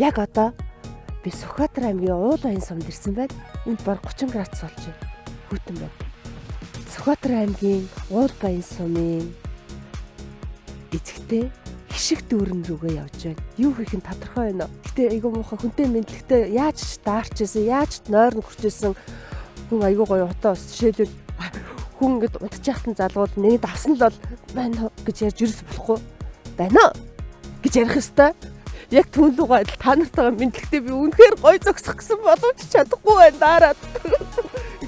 Яг одоо би Сүхбаатар аймгийн Уулбаян сумд ирсэн байна. Энд баг 30 градус болж байна. Хүйтэн байна. Сүхбаатар аймгийн Уулбаян сумын эзэгтэй хишиг дүүрэн рүүгээ явж байна. Юу хийх нь тодорхой байна уу? Гэтэ айгүй муухай хүнтэй мэдлэгтэй яаж ч даарч исэн, яаж ч нойрон хүрчээсэн хүн айгүй гоё утаа ус. Жишээлбэл хүн ингээд унтчих хатан залгуул нэг давсан л бол байна уу гэж ярьж юус болохгүй байна уу гэж ярих ёстой. Яг түүн лугаа адил та нартайгаа мэдлэгтэй би үнэхээр гоё зогсох гэсэн боломж чадахгүй байна daarаад.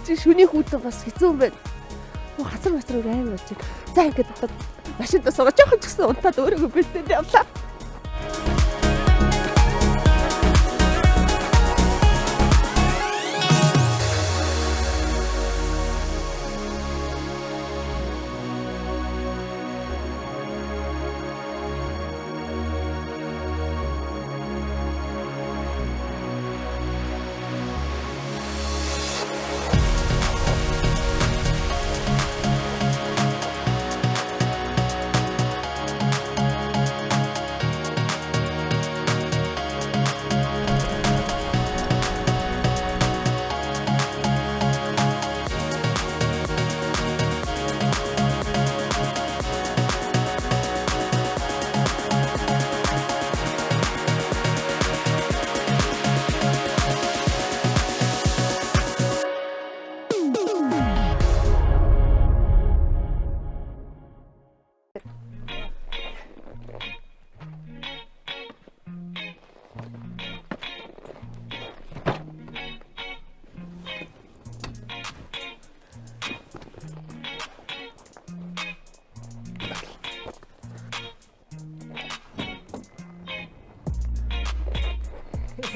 Чи шүний хүүтэн бас хэцүү юм байна. Хөө хацар мацар өөр амар болж байна. За ингээд одоо машиндаа суугаад жоохон ч гэсэн унтаад өөрийгөө бэлдээд явлаа.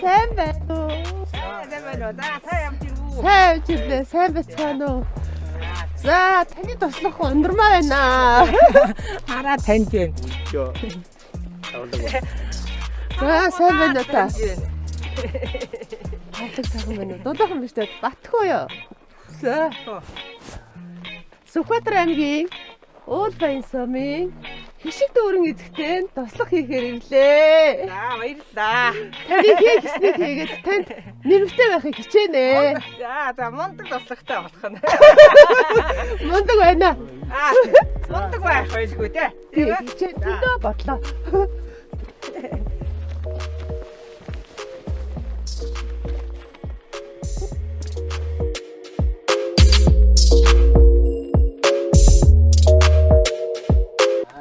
Сайн байна уу? Сайн байна уу? За сайн явж ирв үү? Сайн явж ирлээ. Сайн байцгаана уу? За таны туслах ундрмаа байна. Хараа танд байна. За сайн байна уу та? Хайлаг сайхан байна уу? Дулаахан биш үү? Батхгүй юу? За. Сүхбаатар аймгийн Уулбаян сумын хишиг дүүрэн эзэгтэй нь туслах хийхээр ирлээ. За баярлалаа. Таны хийх гэснийг хийгээд танд нэрвтэй байхыг хичээнэ. За за мундаг туслахтай болох нь. Мундаг байна. Аа мундаг байх байлгүй те. Тий, хичээн зөндөө бодлоо.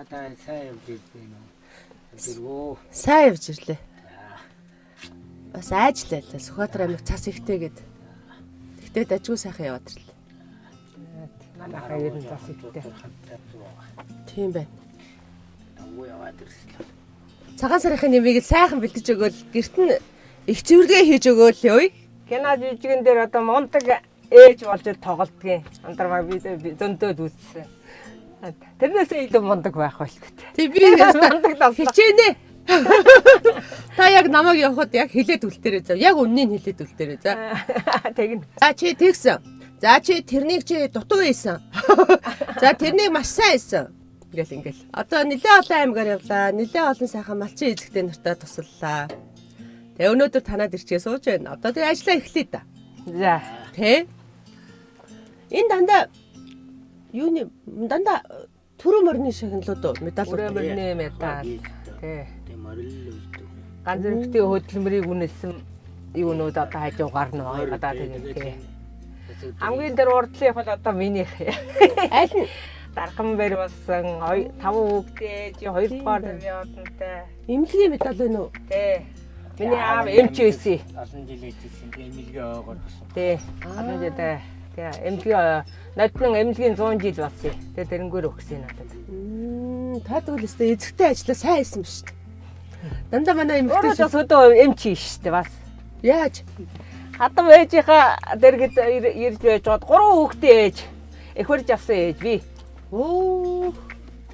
Та сайн явж ирсэн үү? Дэргүү. Сайн явж ирлээ. Бас айжлаа л Сүхбаатар аймаг цас ихтэй гэд. Тэгтээ дажгүй сайхан яваад ирлээ. Манайхаа ер нь зас ихтэй. Тийм байна. Давгүй яваад ирсэн. Цагаан сарынхын нэмийг л сайхан бэлдэж өгөөл гэрт нь их цэвэрлэгээ хийж өгөөл ёй. Кино жижигэн дээр одоо мундаг ээж болж тоглолтгийн. Андармаа би зөндөөд үзсэн. Тэрнээсээ илүү мундаг байх байлгүй те. Тэг би ястаа Мундаг туслах. хичээнэ. Та яг намайг явхад яг хилээд үлдээрэй зав. Яг үннийг хилээд үлдээрэй за. Тэгнь. За чи тэгсэн. За чи тэрнийг чи дутуу хийсэн. За тэрнийг маш сайн хийсэн. Ингээл ингээл. Одоо нэлээ олон аймгаар явлаа. Нэлээ олон сайхан малчин эзэгтэй нартай туслалаа. Тэгээ өнөөдөр танад ирчээ сууж байна. Одоо тэгээ ажиллаа эхлэе да. За. Тэ? Энэ дандаа юуны дандаа түрүү морины шагналууд уу медалууд. Түрүү морины медаль. Тэ. Тэ морил үздэг. Ганц зэрэгтэй хөдөлмөрийг үнэлсэн юунууд одоо хажуугаар нь байгаа даа тийм тий. Хамгийн дээр урдлын бол одоо минийх. Аль нь Дархан бэр болсон, 5 хүүхдээ чи 2 дугаар тавиадтай. эмнэлгийн медаль байна уу? Тий. Миний аав эмч байсан. Олон жил хийжсэн. Тэгээ эмнэлгээ ойгоор болсон. Тий. Олон жил тий. Эмнэлгийн ноднон эмнэлгийн 100 жил болсон. Тэгээ тэрнгээр өгсөн надад. Та тэгвэл өстой эзэгтэй ажиллаа сайн хийсэн ба шүү дээ. Дандаа манай Өөрөө эмэгтэй ч бас хөдөө эмч шүү дээ бас. яаж Хадам ээжийнхаа дэргэд ирж байж байгаад 3 хүүхдээ ээж. Эхвэрж авсан ээж би. Оо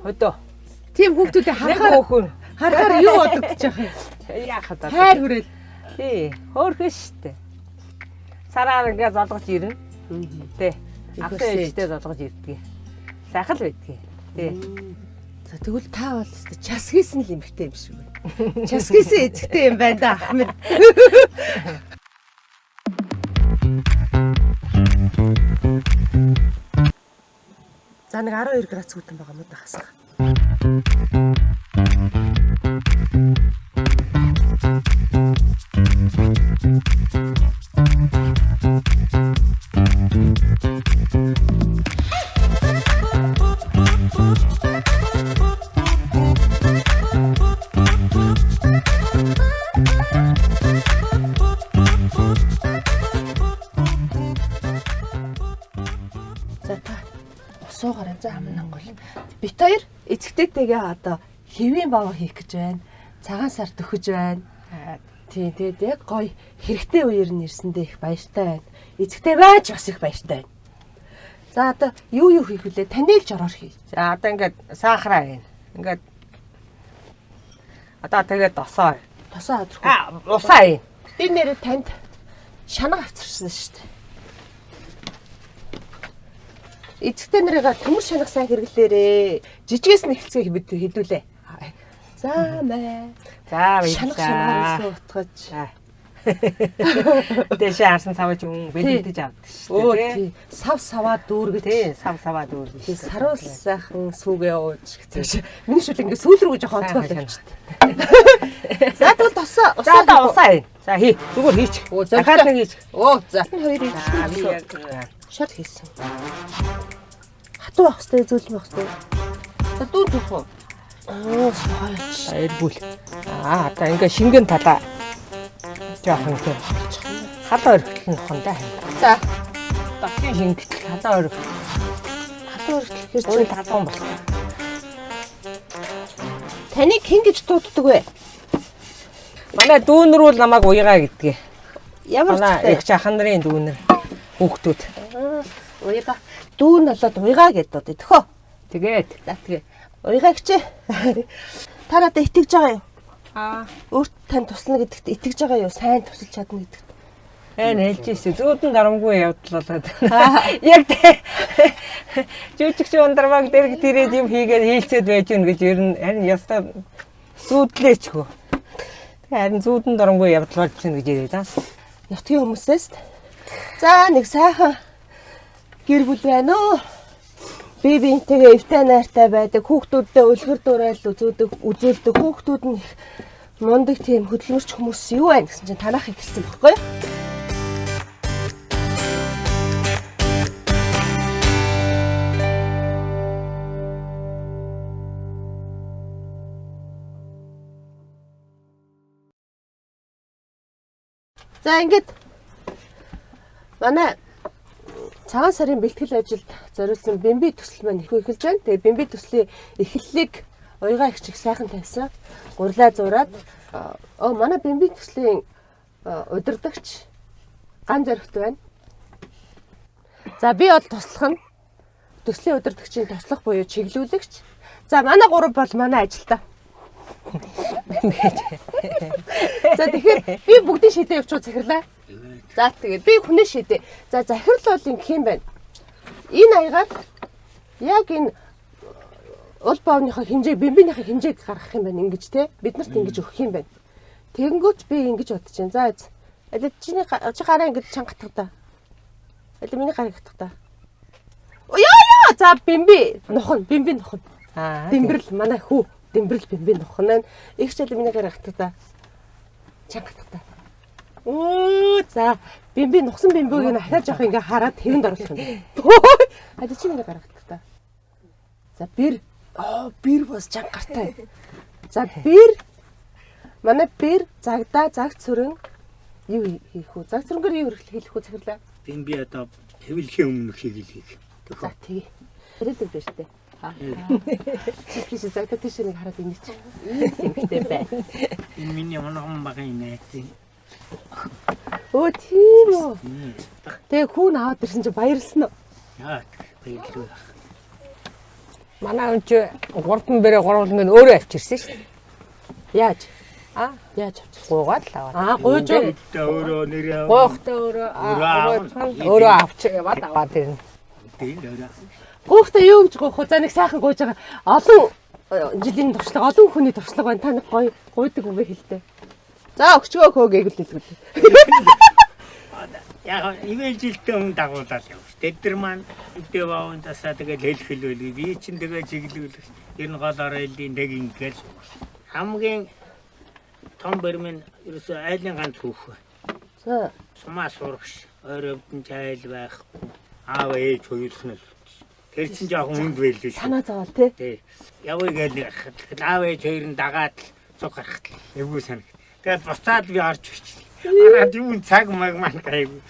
Хөдөө. тийм хүүхдүүдээ Нэг харахаар хүүхэн. харахаар юу бодогдчих юм. Яах вэ? Хайр хүрээл. Тий, хөөрхөн штэ. Сараар ингээ золгож ирнэ. Тий. Авсан Ихвэрсэн ээжтэй золгож ирдэг. Сайхан л байдгийг. Тий. За тэгвэл та бол өстой час хийсэн л эмэгтэй юм шиг байна. Час хийсэн эзэгтэй юм байна да Ахмед. За нэг 12 градус хүтэн байгаа мод хасах. За та усуугаар за аман ангуул. Бит хоёр эцэгтэйтэйгээ одоо хэвийн бав хийх гэж байна. Цагаан сар төхөж байна. Тийм, тэгээд яг гоё хэрэгтэй үеэр нь ирсэндээ их баяртай байна. Эцэгтэй байж бас их баяртай байна. За одоо юу хийх вүлээ? Танил жороор хий. За одоо ингээд сахараа хийн. Ингээд одоо тэгээд досоо. Тосоо адрах. Усаа хийн. Би нэрээ танд шанаг авчирсан шүү дээ. Эцэгтэй нарыгаа төмөр шанаг сайн хэрэглээрээ. Жижигээс нь эхэлцгээ бид хэдүүлээ. За мэ. За Шанаг баярлалаа. шанагаар утгаж. Дэшээ харсан савж юм бэлэгдэж авдаг шүү дээ. Тий. Сав саваа дүүргэж. Тий, сав саваа дүүргэж. Тий, саруул сайхан сүгээ ууж гэсэн. Миний шүл ингээ сүүл рүү жоохон онцгой болчихсон. За тэгвэл тосоо За одоо усаа хийн. За хий. Зүгээр хийч. Өө, зөрөгтэй. Дахиад нэг хийч. Оо за. Энэ хоёрыг За би яг шар хийсэн. Хатуу байх хэрэгтэй, зөөлөн байх хэрэгтэй. За дүүр түүх үү? Оо, гоё. Эргүүл. Аа одоо ингээ шингэн талаа жоохон тийм. Халаа өргөтөл нь хон да. За, Досын шингэтэл халаа өргөтөл. хатуу өргөтөл Өөр чинь талхан болох. таныг хэн гэж дууддаг вэ? Манай дүүнэр бол намайг уягаа гэдгээ. Ямар Манай утгатай? их жахан нарын дүүнэр хүүхдүүд. Уяга. Дүүн болоод уяга гэдээ дууддаг. Төхөө. Тэгээд За тэгээ. Уяга гिचээ. Та надад итгэж байгаа юу? аа Өөрт тань туслана гэдэгт итгэж байгаа юу? Сайн тусалж чадна гэдэгт. энэ хэлж ирсэн. Зүүдэн дарамгүй явдал болоод. Яг тэ жүжигч ундармаг дэрэг тэрээд юм хийгээд хийлцээд байж гэн гэж ер нь харин ястаа зүүдлээчгүй. Тэгээ харин зүүдэн дарамгүй явдал болж гэн гэж яриад аа. Нутгийн хүмүүсээс. За нэг сайхан гэр бүл байна уу? Би биентэйгээ эвтэй найртай байдаг. Хүүхдүүддээ үлгэр дуурайл үзүүлдэг. Хүүхдүүд нь их мундаг тийм хөдөлмөрч хүмүүс юу байна гэсэн чинь танахыг хэлсэн байхгүй юу? За ингээд манай цагаан сарын бэлтгэл ажилд зориулсан бэмби төсөл маань их эхэлж байна. Тэгээ бэмби төслийн эхлэлийг уяга их чиг сайхан тавьсан. Гурлаа зураад манай бэмби төслийн удирдагч ган зоригт байна. За би бол туслах нь төслийн удирдагчийн туслах буюу чиглүүлэгч. За манай гурав бол манай ажилтаа. За тэгэхээр би бүгдийн шидээ явуучих захирлаа. За тэгээд би хүнээ шидэ. За захирал бол ингэх юм байна. Энэ аягаар яг энэ уул боовныхоо хэмжээг, бэмбийнхээ хэмжээг гаргах юм байна ингэж те. Бид нарт ингэж өгөх юм байна. Тэгэнгүүт би ингэж бодож байна. За аль чиний чи гараа ингэж чангатах та. Аль миний гарыг хатах та. Яа яа за бэмби нухан, бэмби нухан. Аа. Дэмбэрл манай хүү дэмбэрл бэмби нухан байна. Их ч аль миний гарыг хатах та. Чангатах та. Өө за бэмби нухсан бэмбүүг нь ахиад жоох ингээ хараад хэвэнд оруулах юм байна. Аль чи миний гарыг хатах та. За бэр бэр бас чанга гартай. За бэр манай бэр загдаа загт сүрэн юу хийх үү? Загт сүрэнгээр юу хэлэх үү захирлаа? Би одоо хэвлэхийн өмнө хийгэлийг. За тэгээ. Хэрэлэг бэртэй. Чи тийш загтаа тийш нэг хараад инеч. Ийм эмхтэй бай. Энэ миний оногон багын найз. Өө тийм үү. Тэгээ хүүн аваад ирсэн чи баярлсан уу? Яа баярлалаа. Манай хүн чи гурван бэрээ гурван нь өөрөө авчирсан шүү дээ. Яаж? Аа Яаж авчихсан? гуйгаад л аваад. Аа гуйж уу? Өөрөө нэрээ. Гуйхтаа өөрөө өөрөө авч яваад аваад ирнэ. Тийм өөрөө. Гуйхтаа юу гэж гуйх вэ? За нэг сайхан гуйж байгаа. Олон жилийн туршлага, олон хүний туршлага байна. Та нэг гоё гуйдаг үгээ хэлдэг. За өгчгөө хөө гээгэл хэлгүүл. Яг ивэл жилдээ хүн дагуулаад явж. Тэд нар маань өдөө баавын тасаа тэгэл хэл хөлөөлгий. Би чинь тэгээ чиглүүлэх. Ер нь гол оройлийн тэг ингээл. Хамгийн том барим нь ерөөсөө айлын ганц хүүх. За Сумаа сурагш, ойр өвдөн чайл байхгүй. Аав ээж хоёулах нь л. Тэр чинь жоохон хүнд байлээ шүү. санаа зовоол тий. Тий. Явъя гээл гарахад л аав ээж хоёр нь дагаад л цуг гарахад л эвгүй санагд. Тэгээд буцаад би орж өчлээ. Араад юу цаг маг маань гайгүй.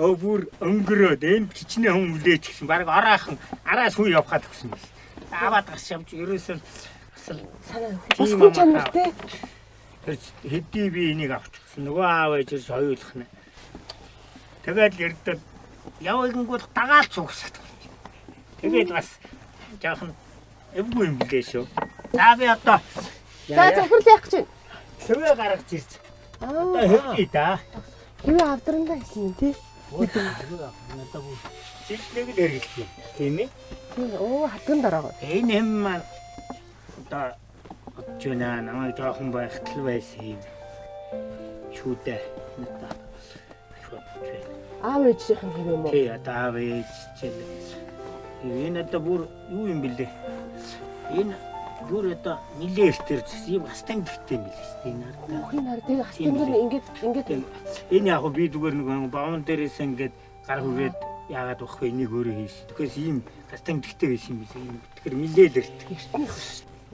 Өө бүр өнгөрөөд энд хичнээн хүн үлээч гэсэн. Бараг ораахан араас хүн явах гад гэсэн юм. Аваад гарч явж ерөөсөө бас л Санаа бас хүн чанар тий. тэр хэдий би энийг авчихсан. Нөгөө аав ээж ерөөс хоёулах нь. Тэгээд ердөө явгингууд дагаал цугсаад. Тэгээд бас жоохон эвгүй юм билээ шүү. За би одоо За захирал яах гэж байна? Хэвээ гаргаж ирж. Одоо Аа хэвгүй да. хэвээ авдрандаа хийсэн юм тий. Хэвээ авдран одоо бүр жилдэг л эргэлт юм. Тийм ээ. Тий. Оо хатган дараагаа. Энэ хэм маань одоо бодож байна. Намайг жоохон байхад л байсан юм. Шүүдэ. Надаа их бодож байна. Аав ээжийнх нь хэвээ юм уу? Тий, одоо аав ээж чинь. Энэ одоо бүр юу юм бэлээ? Энэ бүр одоо нилээ эртэр ийм гастан гэртэй юм билээ шүү дээ. Энэ ард. Хүүхийн хар тэгээ хастан дээр нь ингээд ингээд Тийм. Энэ яг би зүгээр нэг бовон дээрээс ингээд гар хүрээд яагаад бах вэ энийг өөрөө хийсэн. Тэгэхээр ийм гастан гэртэй байсан юм билээ. Энэ тэгэхээр нилээ л эрт. эртний хөш.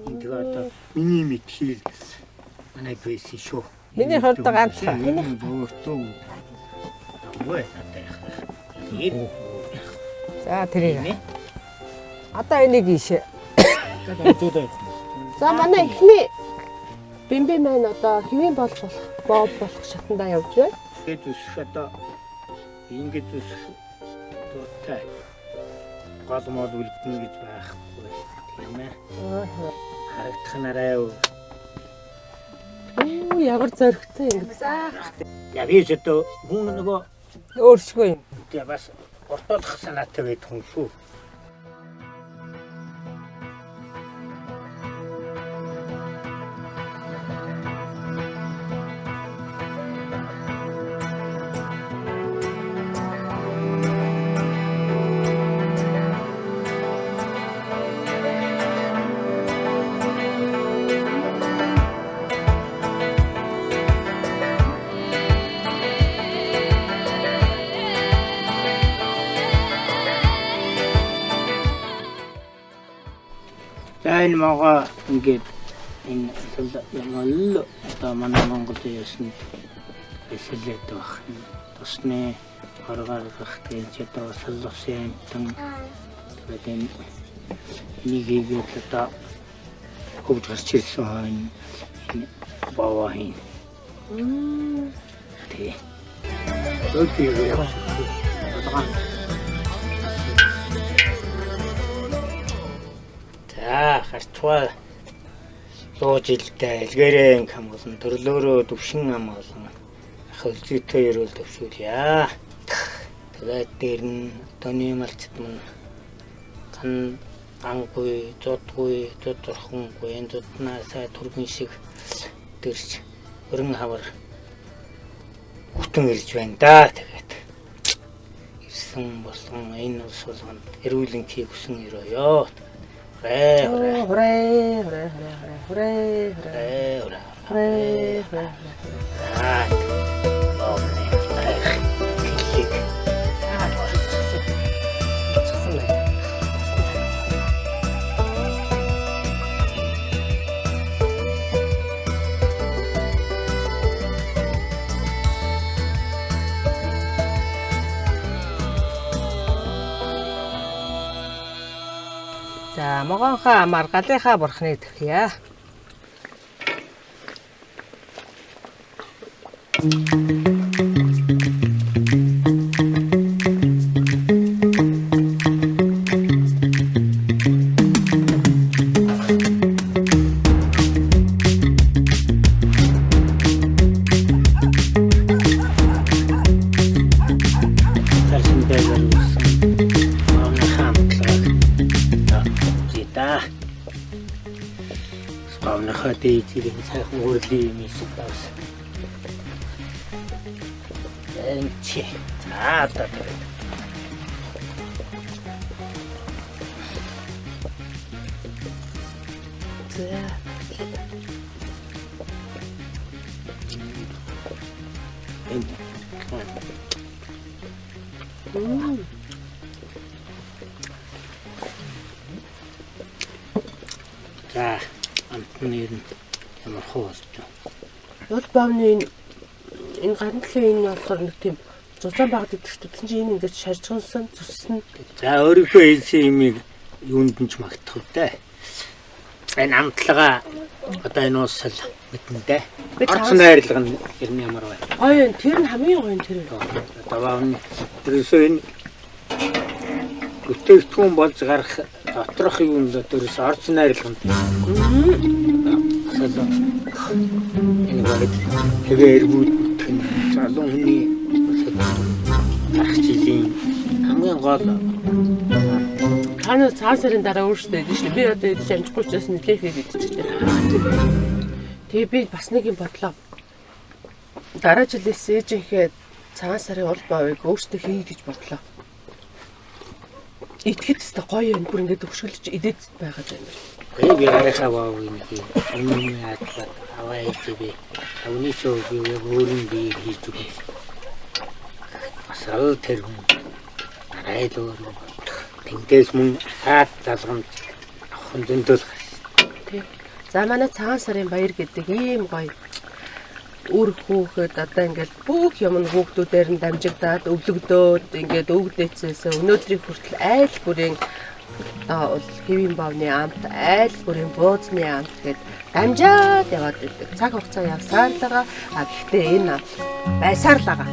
Энэ тэгээ одоо миний мэдхийл манай байсан шүү. Миний хувьд ганцхан. Миний өөртөө. Үгүй надад яах. Тэгээд За тэрийг. Одоо энийг ийшээ. За манай эхний бэмбэ маань одоо хэвийн бол болох боб болох шатандаа явж байна. Ингээд үсэх одоо ингэж үсэх дуртай гол мол үлдэнэ гэж байхгүй тийм ээ. Харагдах нь арай Үу ямар зоригтой ингэ. За Я би ч одоо хүн нөгөө Өөршгүй юм. тэгээ бас уртуулах санаатай байдаг хүн шүү. За энэ могоо ингээд энэ юм л одоо манай Монгол ясны эсэлээд байх. Тусны хор гаргах гэж одоо солосын амтан тэгээд энэ энийг хийгээд одоо хөвж гарч ирсэн хойно энэ бовоо хийн. Тий. Өглөө явсан. За харцгаа 100 жилдээ элгээрэн хамгаалан төрлөөрөө төвшин хамгаалан ах өлзийтэй ерөөл төвшүүлье. Тэгээд дээр нь одооны малчд мань ган гангүй, зудгүй, зуд зурхангүй, энэ зуднаасаа түргэн шиг дэрч өрн хавар бүтэн ирж байна да. Тэгээд ирсэн болгон энэ улс болгонд эрүүлэнхийг хүсэн өрөөё. Хурэ хурэ хурэ хурэ хурэ хурэ хурэ хурэ хурэ Аа. Богны хэллэг. Болчихсон байна. За могоонхоо амар галынхаа бурхныг төхье. Таршинтай зориулсан богны хамтлагыг үзье да. Дээжийг сайхан урлийн юм шиг бас. Энчи. За одоо тэр. За. За, амт нь ер нь ямар хуу болж байна. Уул бовны энэ гарантлын энэ болохоор нэг тийм зузаан багт идэх шүү дээ. Тэгсэн чинь энэ ингээд шаржгансан, зүссэн. За, өөрийнхөө хэлсэн юмыг юунд нь ч магтах үү дээ. Энэ амтлага одоо энэ уусал мэднэ дээ. Орц найрлага нь ер нь ямар байна? Гоё юм. Тэр нь хамгийн гоё юм тэр. Одоо баавны ерөөсөө энэ бүтээгдэхүүн болж гарах доторх юм л ерөөсөө орц найрлага нь. Энэ баг хэвээ эргүүд бүтэн залуу хүний гарах жилийн хамгийн гол Та цагаан сарын дараа өөрсдөө идэж шнэ. Би одоо идэж амжихгүй ч гэсэн нэлээх идчихлээ. Тэгээ би бас нэг юм бодлоо. Дараа жилээс ээжийнхээ цагаан сарын уул бовыг өөрсдөө хий гэж бодлоо. Идэхэд өстө гоё юм. Бүр ингээд өшөглөж идээд байгаа юм байна. Би гарынхаа бовыг нэг өмнө хаадлаад аваа ээжээ би. Авны шоу би яг өөр нь би хийж өгнө. Бас ал тэр хүн арай л өөр юм. Тэндээс мөн хаад залгамж авах нь зөндөл гарсан. За манай цагаан сарын баяр гэдэг ийм гоё үр хүүхэд одоо ингээд бүх юм нь хүүхдүүдээр нь дамжигдаад өвлөгдөөд ингээд өвгдээцээс өнөөдрийг хүртэл айл бүрийн одоо хэвийн бовны амт, айл бүрийн бууцны амт гээд дамжаад яваад байдаг. Цаг хугацаа явсаар л байгаа. А гэхдээ энэ амт байсаар л байгаа.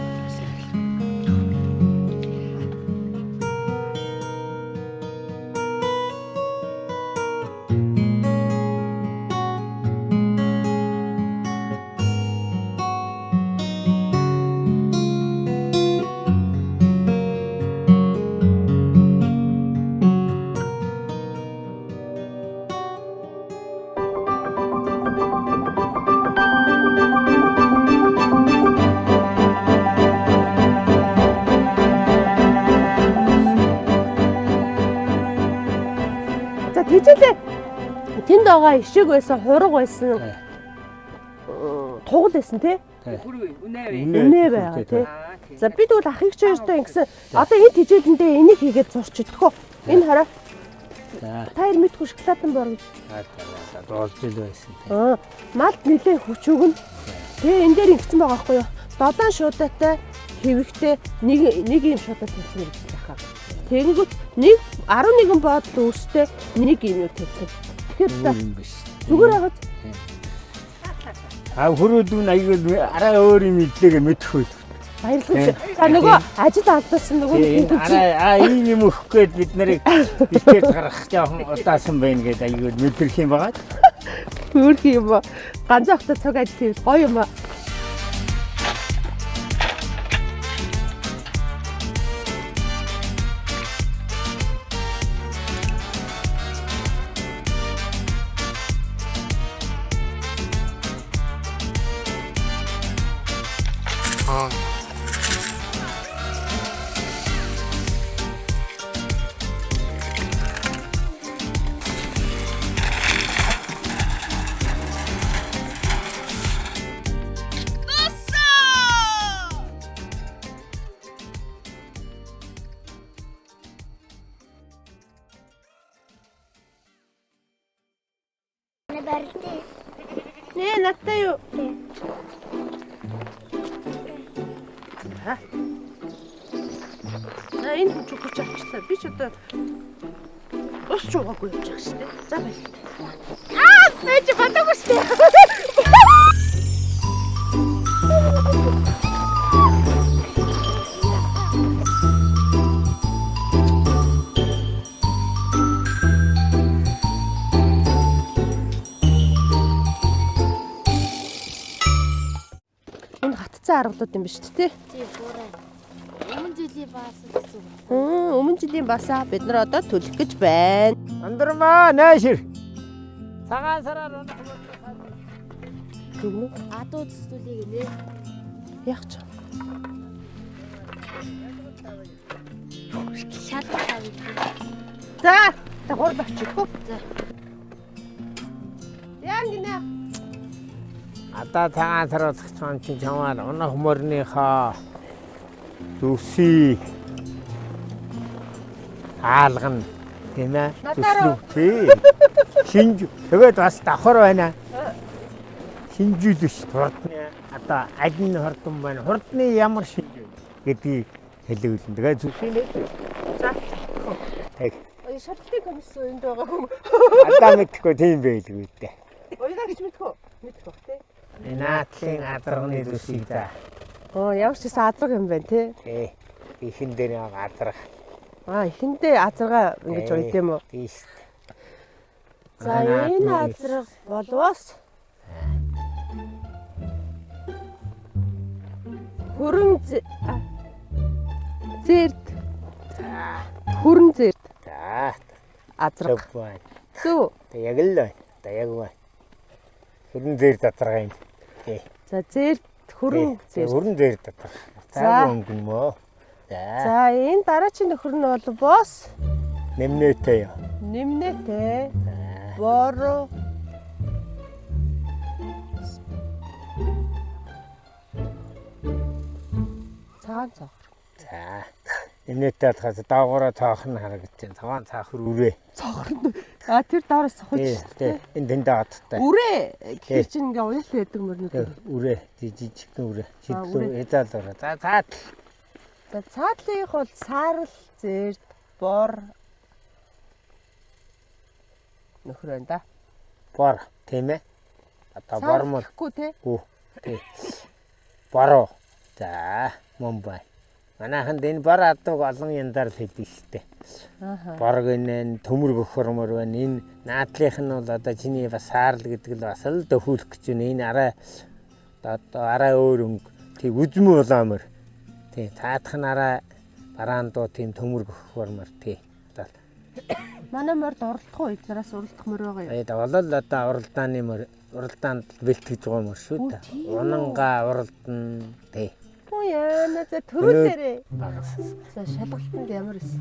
Тэнд байгаа ишиг байсан, хураг байсан, тугал байсан тий? Үнэ байгаа тий. За бид бол ахыг чи хоёртой ингэсэн одоо энэ тижээлэндээ энийг хийгээд зурч идэх үү? Энэ хараа. Та хоёр мэдгүй шоколадан бор гэж. За болж ил байсан тий. Малд нэлээ хүч өгнө. Тэгээ энэ дээр ингэсэн байгаа байхгүй юу? 7 шуудаатай хэвэгтэй нэг юм шуудаа тавьсан гэж байна. Тэгэнгүүт нэг 11 бодол үүстэй нэг юм юу тавьсан. Тэгэхээр зүгээр хагаад. А хөрөөдүүн аягүй арай өөр юм идлээгээ мэдэх үү. Баярлалаа. За нөгөө ажил алдсан нөгөө арай а ийм юм өгөх гээд бид нарыг битгээд гаргах жоохон удаасан байна гэдээ аягүй мэдрэх юм байгаа. Хөөрх юм аа. Ганцхан хотод цог ажил хийвэл гоё юм аа. Нэ надтай юу? За энэ хүн чухал авчлаа. Би ч одоо ус ч уугаагүй явж байгаа шүү дээ. За баярлалаа. Аа, байж бодоогүй шүү дээ. Энэ гатцсан аргалууд юм биш үү те? Тийм буурай. Өмнө жилийн баас гэсэн үг. Өмнө жилийн басаа бид нар одоо төлөх гэж байна. Андармаа наашир. Цагаан сараар унах. Дүгнэ. Адуу төслүүлээ гинэ. Яг ч. Шалгалт авъя. За, та гурд очих хөө. За. Яа гинэ. Одоо цагаан сар болох юм чинь чамаар унах морьныхоо зүсийг аалгана тийм ээ. Надаар уу? Зүслүү. Тий. Шинж тэгээд бас давхар байна. Шинжүүлэх хурдны одоо аль нь хурдан байна? Хурдны ямар шинж вэ гэдгийг хэлэвлэн. Тэгээд зүсийг нэ. За. Тэг. Ой, шалгалтын комисс энд байгаа юм. Одоо мэдхгүй тийм байлгүй дээ. Уяга гэж мэдхүү. Мэдэх бах тий. Наадлын адарганы зүсийг за. Оо, ямар ч гэсэн азраг юм байна тий. Тий. Ихэн дээр нэг адарга. Аа, эхэндээ азарга ингэж уйд юм уу? Тийм шүү дээ. За, энэ азраг болвоос хөрөн зэрд. Хөрөн зэрд За. азраг. Зөв байна. Зөв. Тэг яг л байна. Одоо яг байна. Хөрөн зэр задрага юм. Тий. За, зэрд хөрөн зэрд. Хөрөн зэр задрага. За. За өнгөн мөө. За. За, энэ дараачийн нөхөр нь бол бос Нэмнээтэй юу. нэмнэтэй. Боро цагаан цоохор. За. Нэмнээтэй болохоос доогоороо цоох нь харагдаж байна. Цагаан цаахар үрээ. Цоохор нь. А тэр доороос цохож Тий. шүү Тий. дээ. Энэ тэндээ одтой. Үрээ гэхэр чинь ингээ уяалтай байдаг мөрнүүд. Тий, Үрээ. Жижигхэн үрээ. А, Шидлүү үрээ. хязаал үрээ. За цаатал. За цаатлынх бол саарал зэрд бор нөхөр байна да. Бор. Тийм ээ. Одоо бор мөр. Гэхгүй те. Гүү. Тий. Бороо. За, мөн байна. Манайханд энэ бор адууг олон янзаар л хэлдэг шүү дээ. Ааха. Бор гинэн төмөр бөхөрмөр байна. Энэ наадлынх нь бол одоо чиний бас саарл гэдэг л бас л дөхүүлэх гэж байна. Энэ арай одоо арай өөр өнгө. Тий үзмэн улаамөр. Тий цаадах нь арай бараандуу тийм төмөр бөхөрмөр тий. Одоо Манай морд уралдах уу? Эднээс уралдах мөр байгаа юу? Тэгээд болол одоо уралдааны мөр уралдаанд бэлтгэж байгаа мөр шүү дээ. Үу, тийм үү? Унангаа уралдан тий. Үу яана за төрүүлээрээ. Багас. За шалгалтанд ямар эс?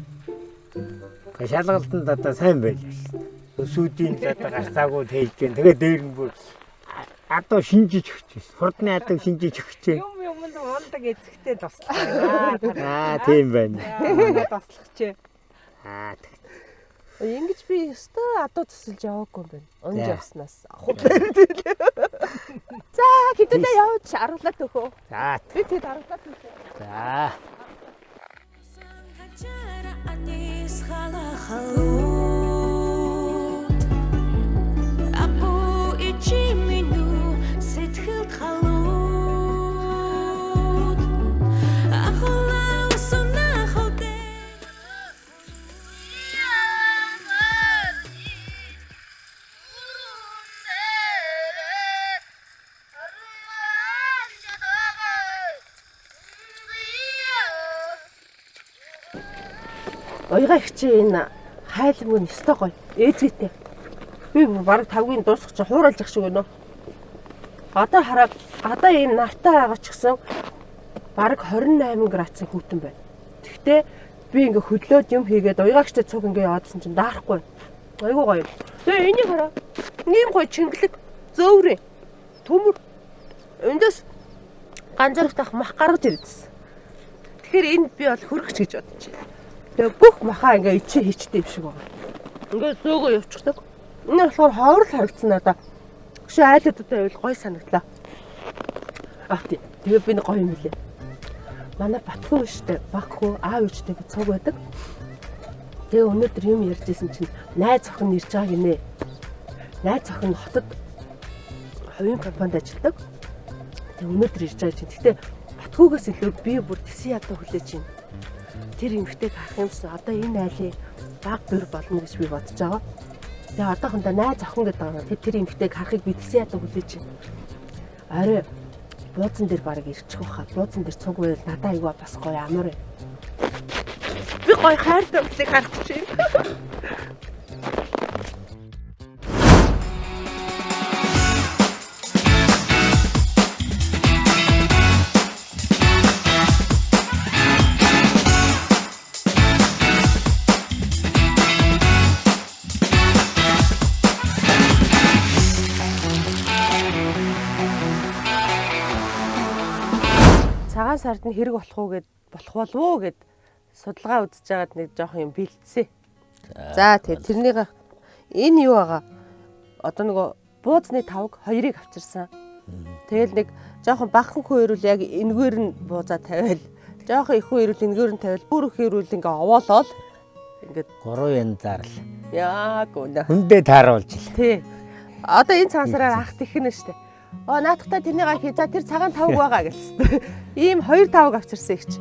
Гэхдээ шалгалтанд одоо сайн байлаа шүү дээ. Сүүдийн л одоо гарцаагүй тээж гэн. Тэгээ дээр нь бүр адуу шинжиж өгч байсан. Хурдны адуу шинжиж өгч. Юм юмд ундаг эзэгтэй туслах. Аа тийм байна. Аа туслах чи. Аа тэг. Ингэж би өстой адуу тусалж яваагүй юм байна. Унж За. явснаас. За хэдүүлээ явж аргалаад өгөө. За Би тэгэд аргалаад өгөө. за. Сэтгэлд халууд Ахлаа усна холдээ. Уяга их чи энэ хайлмг нь өстой гоё. Ээзгээтэй. Би бүр бараг тавгийн дуусах чи хуурайлж ах шиг байна. Одоо хараа гадаа ийм нартай байгаа ч гэсэн бараг 28 градусын хүйтэн байна. Тэгтээ би ингээ хөдлөөд юм хийгээд уягаагчтай цуг ингээ яваадсан чинь даарахгүй. Айгуу гоё. Тэгээ энийг хараа. Ийм гоё чингэлэг зөөврөө. Төмөр. Эндээс ганцаархтах мах гаргаж ирдсэн. Тэгэхээр энд би бол хөргөч гэж бодож байна. Тэгээ бүх маха ингээ ичээ хийчтэй юм шиг байгаа. Ингээ зөөгөө явчихдаг. Энэ болохоор ховор л харагдсан надаа. Гүшээ айлуудтай байвал гоё санагдлаа. Аа тий. Тэгээ би нэг гоё юм лээ. Манай Батхүү штэ, Багхүү аав ээжтэй би цуг байдаг. Тэгээ өнөөдөр юм ярьж исэн чинь найз охин ирж байгаа гинэ. Найз охин хотод хувийн компанид ажилладаг. Тэгээ өнөөдөр ирж байгаа чинь. Гэтэ Батхүүгээс илүү би бүр тэсэн ядуу хүлээж байна. Тэр эмэгтэйг харах юмсан одоо энэ айлын баг бэр болно гэж би бодож байгаа. Тэгээ одоохондоо найз охин гэдэг байгаа. Тэр эмэгтэйг харахыг би тэсэн ядуу хүлээж байна. Орой бууцан дээр бараг ирчих واخа. Бууцан дээр цуг байвал надаа аяга бас гоё амар байна. Би гоё хайртай бүлийг харах гэж байна. Цагаан сард нь хэрэг болох уу гэд болох болов уу гэд судалгаа үзэж байгаад нэг жоохон юм бэлдсэн. За тэгээ тэрнийг энэ юу байгаа? Одоо нөгөө бууцны тавг хоёрыг авчирсан. Тэгэл нэг жоохон багхан хүү ирүүл яг энэгээр нь буузаа тавиал, жоохон их хүү ирүүл энэгээр нь тавиал, бүр их ирүүл ингээ овоолол ингээд 3 янзаар л яг үнэ. Хүндээ тааруулж ил. Тий. Одоо энэ цагаан сараар ах тэхнэ штэ. Оо наадахтаа тэрнийг хий. За тэр цагаан тавг байгаа гэлсэн. Ийм хоёр тавг авчирсан их чи.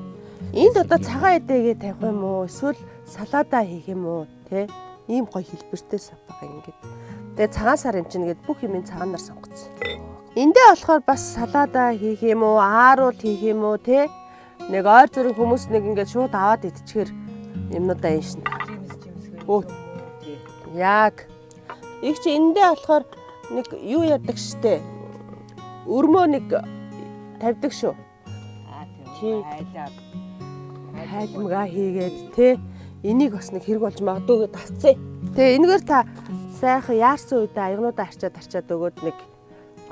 Энд одоо цагаан эдэгээ тавих юм уу? Эсвэл салаадаа хийх юм уу? Тэ? Ийм гоё хэлбэртэй сав байгаа ингээд. Тэгээ цагаан сар юм чинь ингээд бүх юм цагаанаар сонгоцсон. Эндээ болохоор бас салаадаа хийх юм уу? Ааруул хийх юм уу? Тэ? Нэг ойр зүрх хүмүүс нэг ингээд шууд аваад идчихэр юмнуудаа энэ шин. Өө. Яг. Их чи эндээ болохоор нэг юу яадаг штэ. Өрмөө нэг тавьдаг шүү. Аа Тийм. тийм. Хайлаа. Хайлмгаа хийгээд те энийг бас нэг хэрэг болж магадгүй гэд авцээ. Тэгээ энэгээр та сайхан яарсан үедээ аягнуудаа арчаад өгөөд нэг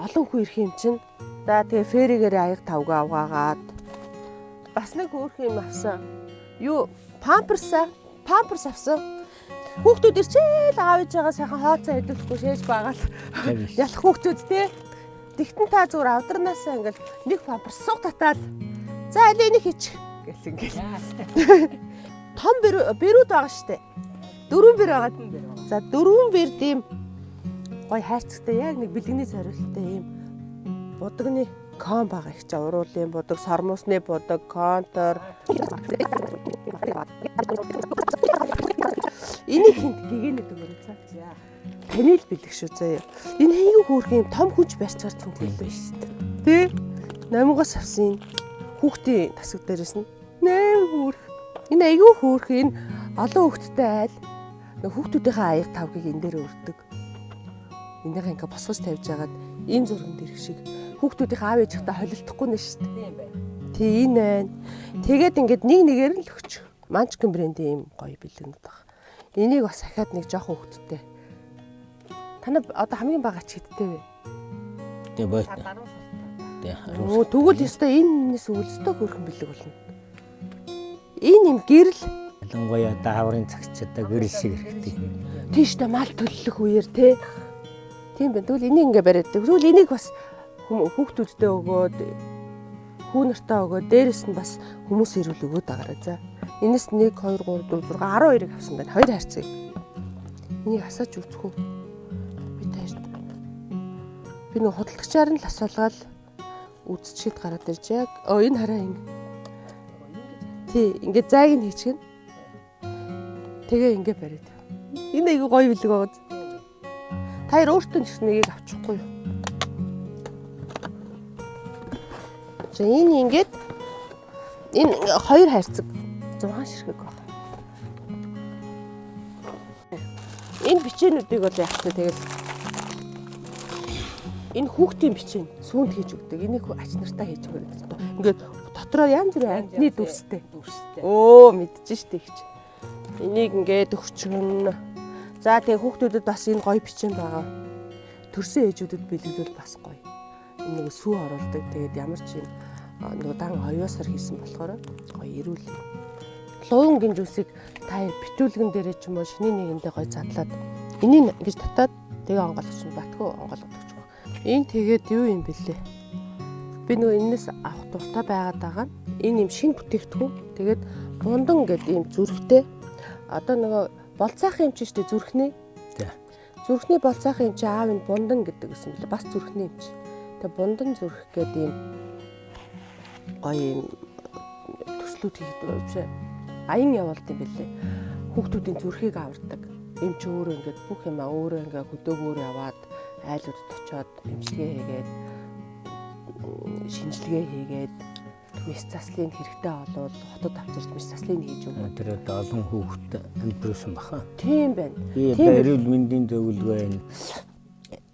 олон хүн ирэх юм чинь. За тэгээ ферригээр аяг тавгаа авгаагаад бас нэг хөөрхөн юм авсан. Юу памперсаа памперс авсан. Хүүхдүүд ирчээл аав ээжээгээ сайхан хооцоо хэдүүлэхгүй шээж байгаал ялах хүүхдүүд те. Тэгтэн та зүгээр авдарнаасаа ингээл нэг памперс суг татаал. За аль энийг хийчих гэл ингээл. Том бэрүүд байгаа штэ. Дөрвөн бэр байгаа. За дөрвөн бэр тийм гой хайрцагтай яг нэг бэлгэний зориулттай ийм будагны кон байгаа их чи уруулын будаг, сормуусны будаг, контор. Энийг хинт гэгээнэ дөгөрөө цаа. Таны л бэлэг шүү заяа. Энэ хийгүү хөөрхөн юм том хүч барьцаар цүнхэл байна шүү дээ. Тэ? Номгоос авсан энэ хүүхдийн тасаг дээрээс нь нэм хөөрх. Энэ айгүй хөөрх энэ олон хүүхэдтэй айл. Нэг хүүхдүүдийнхээ аяг тавгийг энэ дээр өрдөг. Энийгээ ингээ босгож тавьж хагаад энэ зурган дэрх шиг хүүхдүүдийнхээ аав ээжийнхээ холилдохгүй нэ шүү дээ. Тийм байна. Тий энэ байна. Тэгээд ингээд нэг нэгээр нь л өгчих. Манчкин брендийн ийм гоё бэлгэнүүд баг. Энийг бас ахаад нэг жоохон хүүхэдтэй. Танай одоо хамгийн бага ч хэдтэй вэ? Тэ бой. 10 сартай. Тэ. Өө тэгвэл ёстой энэ энэс өвлөстэй хөөрхөн бэлэг болно. Энэ юм гэрэл Ялангуяа одоо хаврын цагч одоо гэрэл шиг хэрэгтэй. тийштэй мал төллөх үеэр те. Тийм байна. Тэгвэл энийг ингээ бариад. Тэгвэл энийг бас хүүхдүүдтэй өгөөд хүү нартаа өгөөд дээрэс нь бас хүмүүс ирүүл өгөөд агаараа за. Энэс 1 2 3 4 6 12-ыг авсан байна. Хоёр хайрцаг. Энийг асаач үзэх үү? Би таард. Би нэг худалдагчаар нь л асуулгаад үзчихэд гараад ирж яг. Оо энэ хараа ингэ. Тий, ингээ зайг нь хийчихнэ. Тэгээ ингээ бариад. Энэ айгүй гоё бэлэг байгаа. Та хоёр өөртөө ч гэсэн нэгийг авчихгүй юу? За энэ ингээд энэ хоёр хайрцаг 6 ширхэг байна. Энэ бичээнүүдийг бол яах вэ тэгэл энэ хүүхдийн бичээн сүүнд хийж өгдөг. Энийг ач нартаа хийж өгдөг. Ингээд дотроо янз бүрийн амьтны дүрстэй. Дүрстэй. Өө мэдэж штэ их чи. Энийг ингээд өгчгөн. За тэгээ хүүхдүүдэд бас энэ гоё бичээн байгаа. Төрсөн ээжүүдэд бэлгэлвэл бас гоё. Энэ нэг сүү оруулдаг. Тэгээд ямар ч юм нөгөө дан оёосоор хийсэн болохоор гоё эрүүл юм. Луунгийн жүсийг та битүүлгэн дээрээ ч юм уу шиний нэгэндээ гоё задлаад энийг ингэж татаад тэгээ онгойлгоч нь батгүй онгойлгодог ч юм. Энэ тэгээд юу юм бэлээ? Би нөгөө энэс авах дуртай байгаад байгаа нь энэ юм шинэ бүтээгдэхүүн. Тэгээд бундан гэдэг ийм зүрхтэй. Одоо нөгөө болцаах юм чи штэ зүрхний. Тий. Зүрхний болцаах юм чи аав энэ бундан гэдэг гэсэн мөлий. Бас зүрхний юм чи. Тэгээ бундан зүрх гэдэг ийм гоё юм төслүүд хийдэг юм шиг. Аян явуулд юм бэлээ. Хүүхдүүдийн зүрхийг авардаг. Эм чи өөрөө ингээд бүх юм өөрөө ингээд хөдөөгөөр яваад айлуудад очиод эмчилгээ хийгээд шинжилгээ хийгээд мэс заслын хэрэгтэй олвол хотод авчирч мэс заслыг хийж өгнө. Тэр одоо олон хүүхэд амьдруулсан баха. Тийм байна. Би Тийм одоо эрүүл мэндийн зөвлөгөө энэ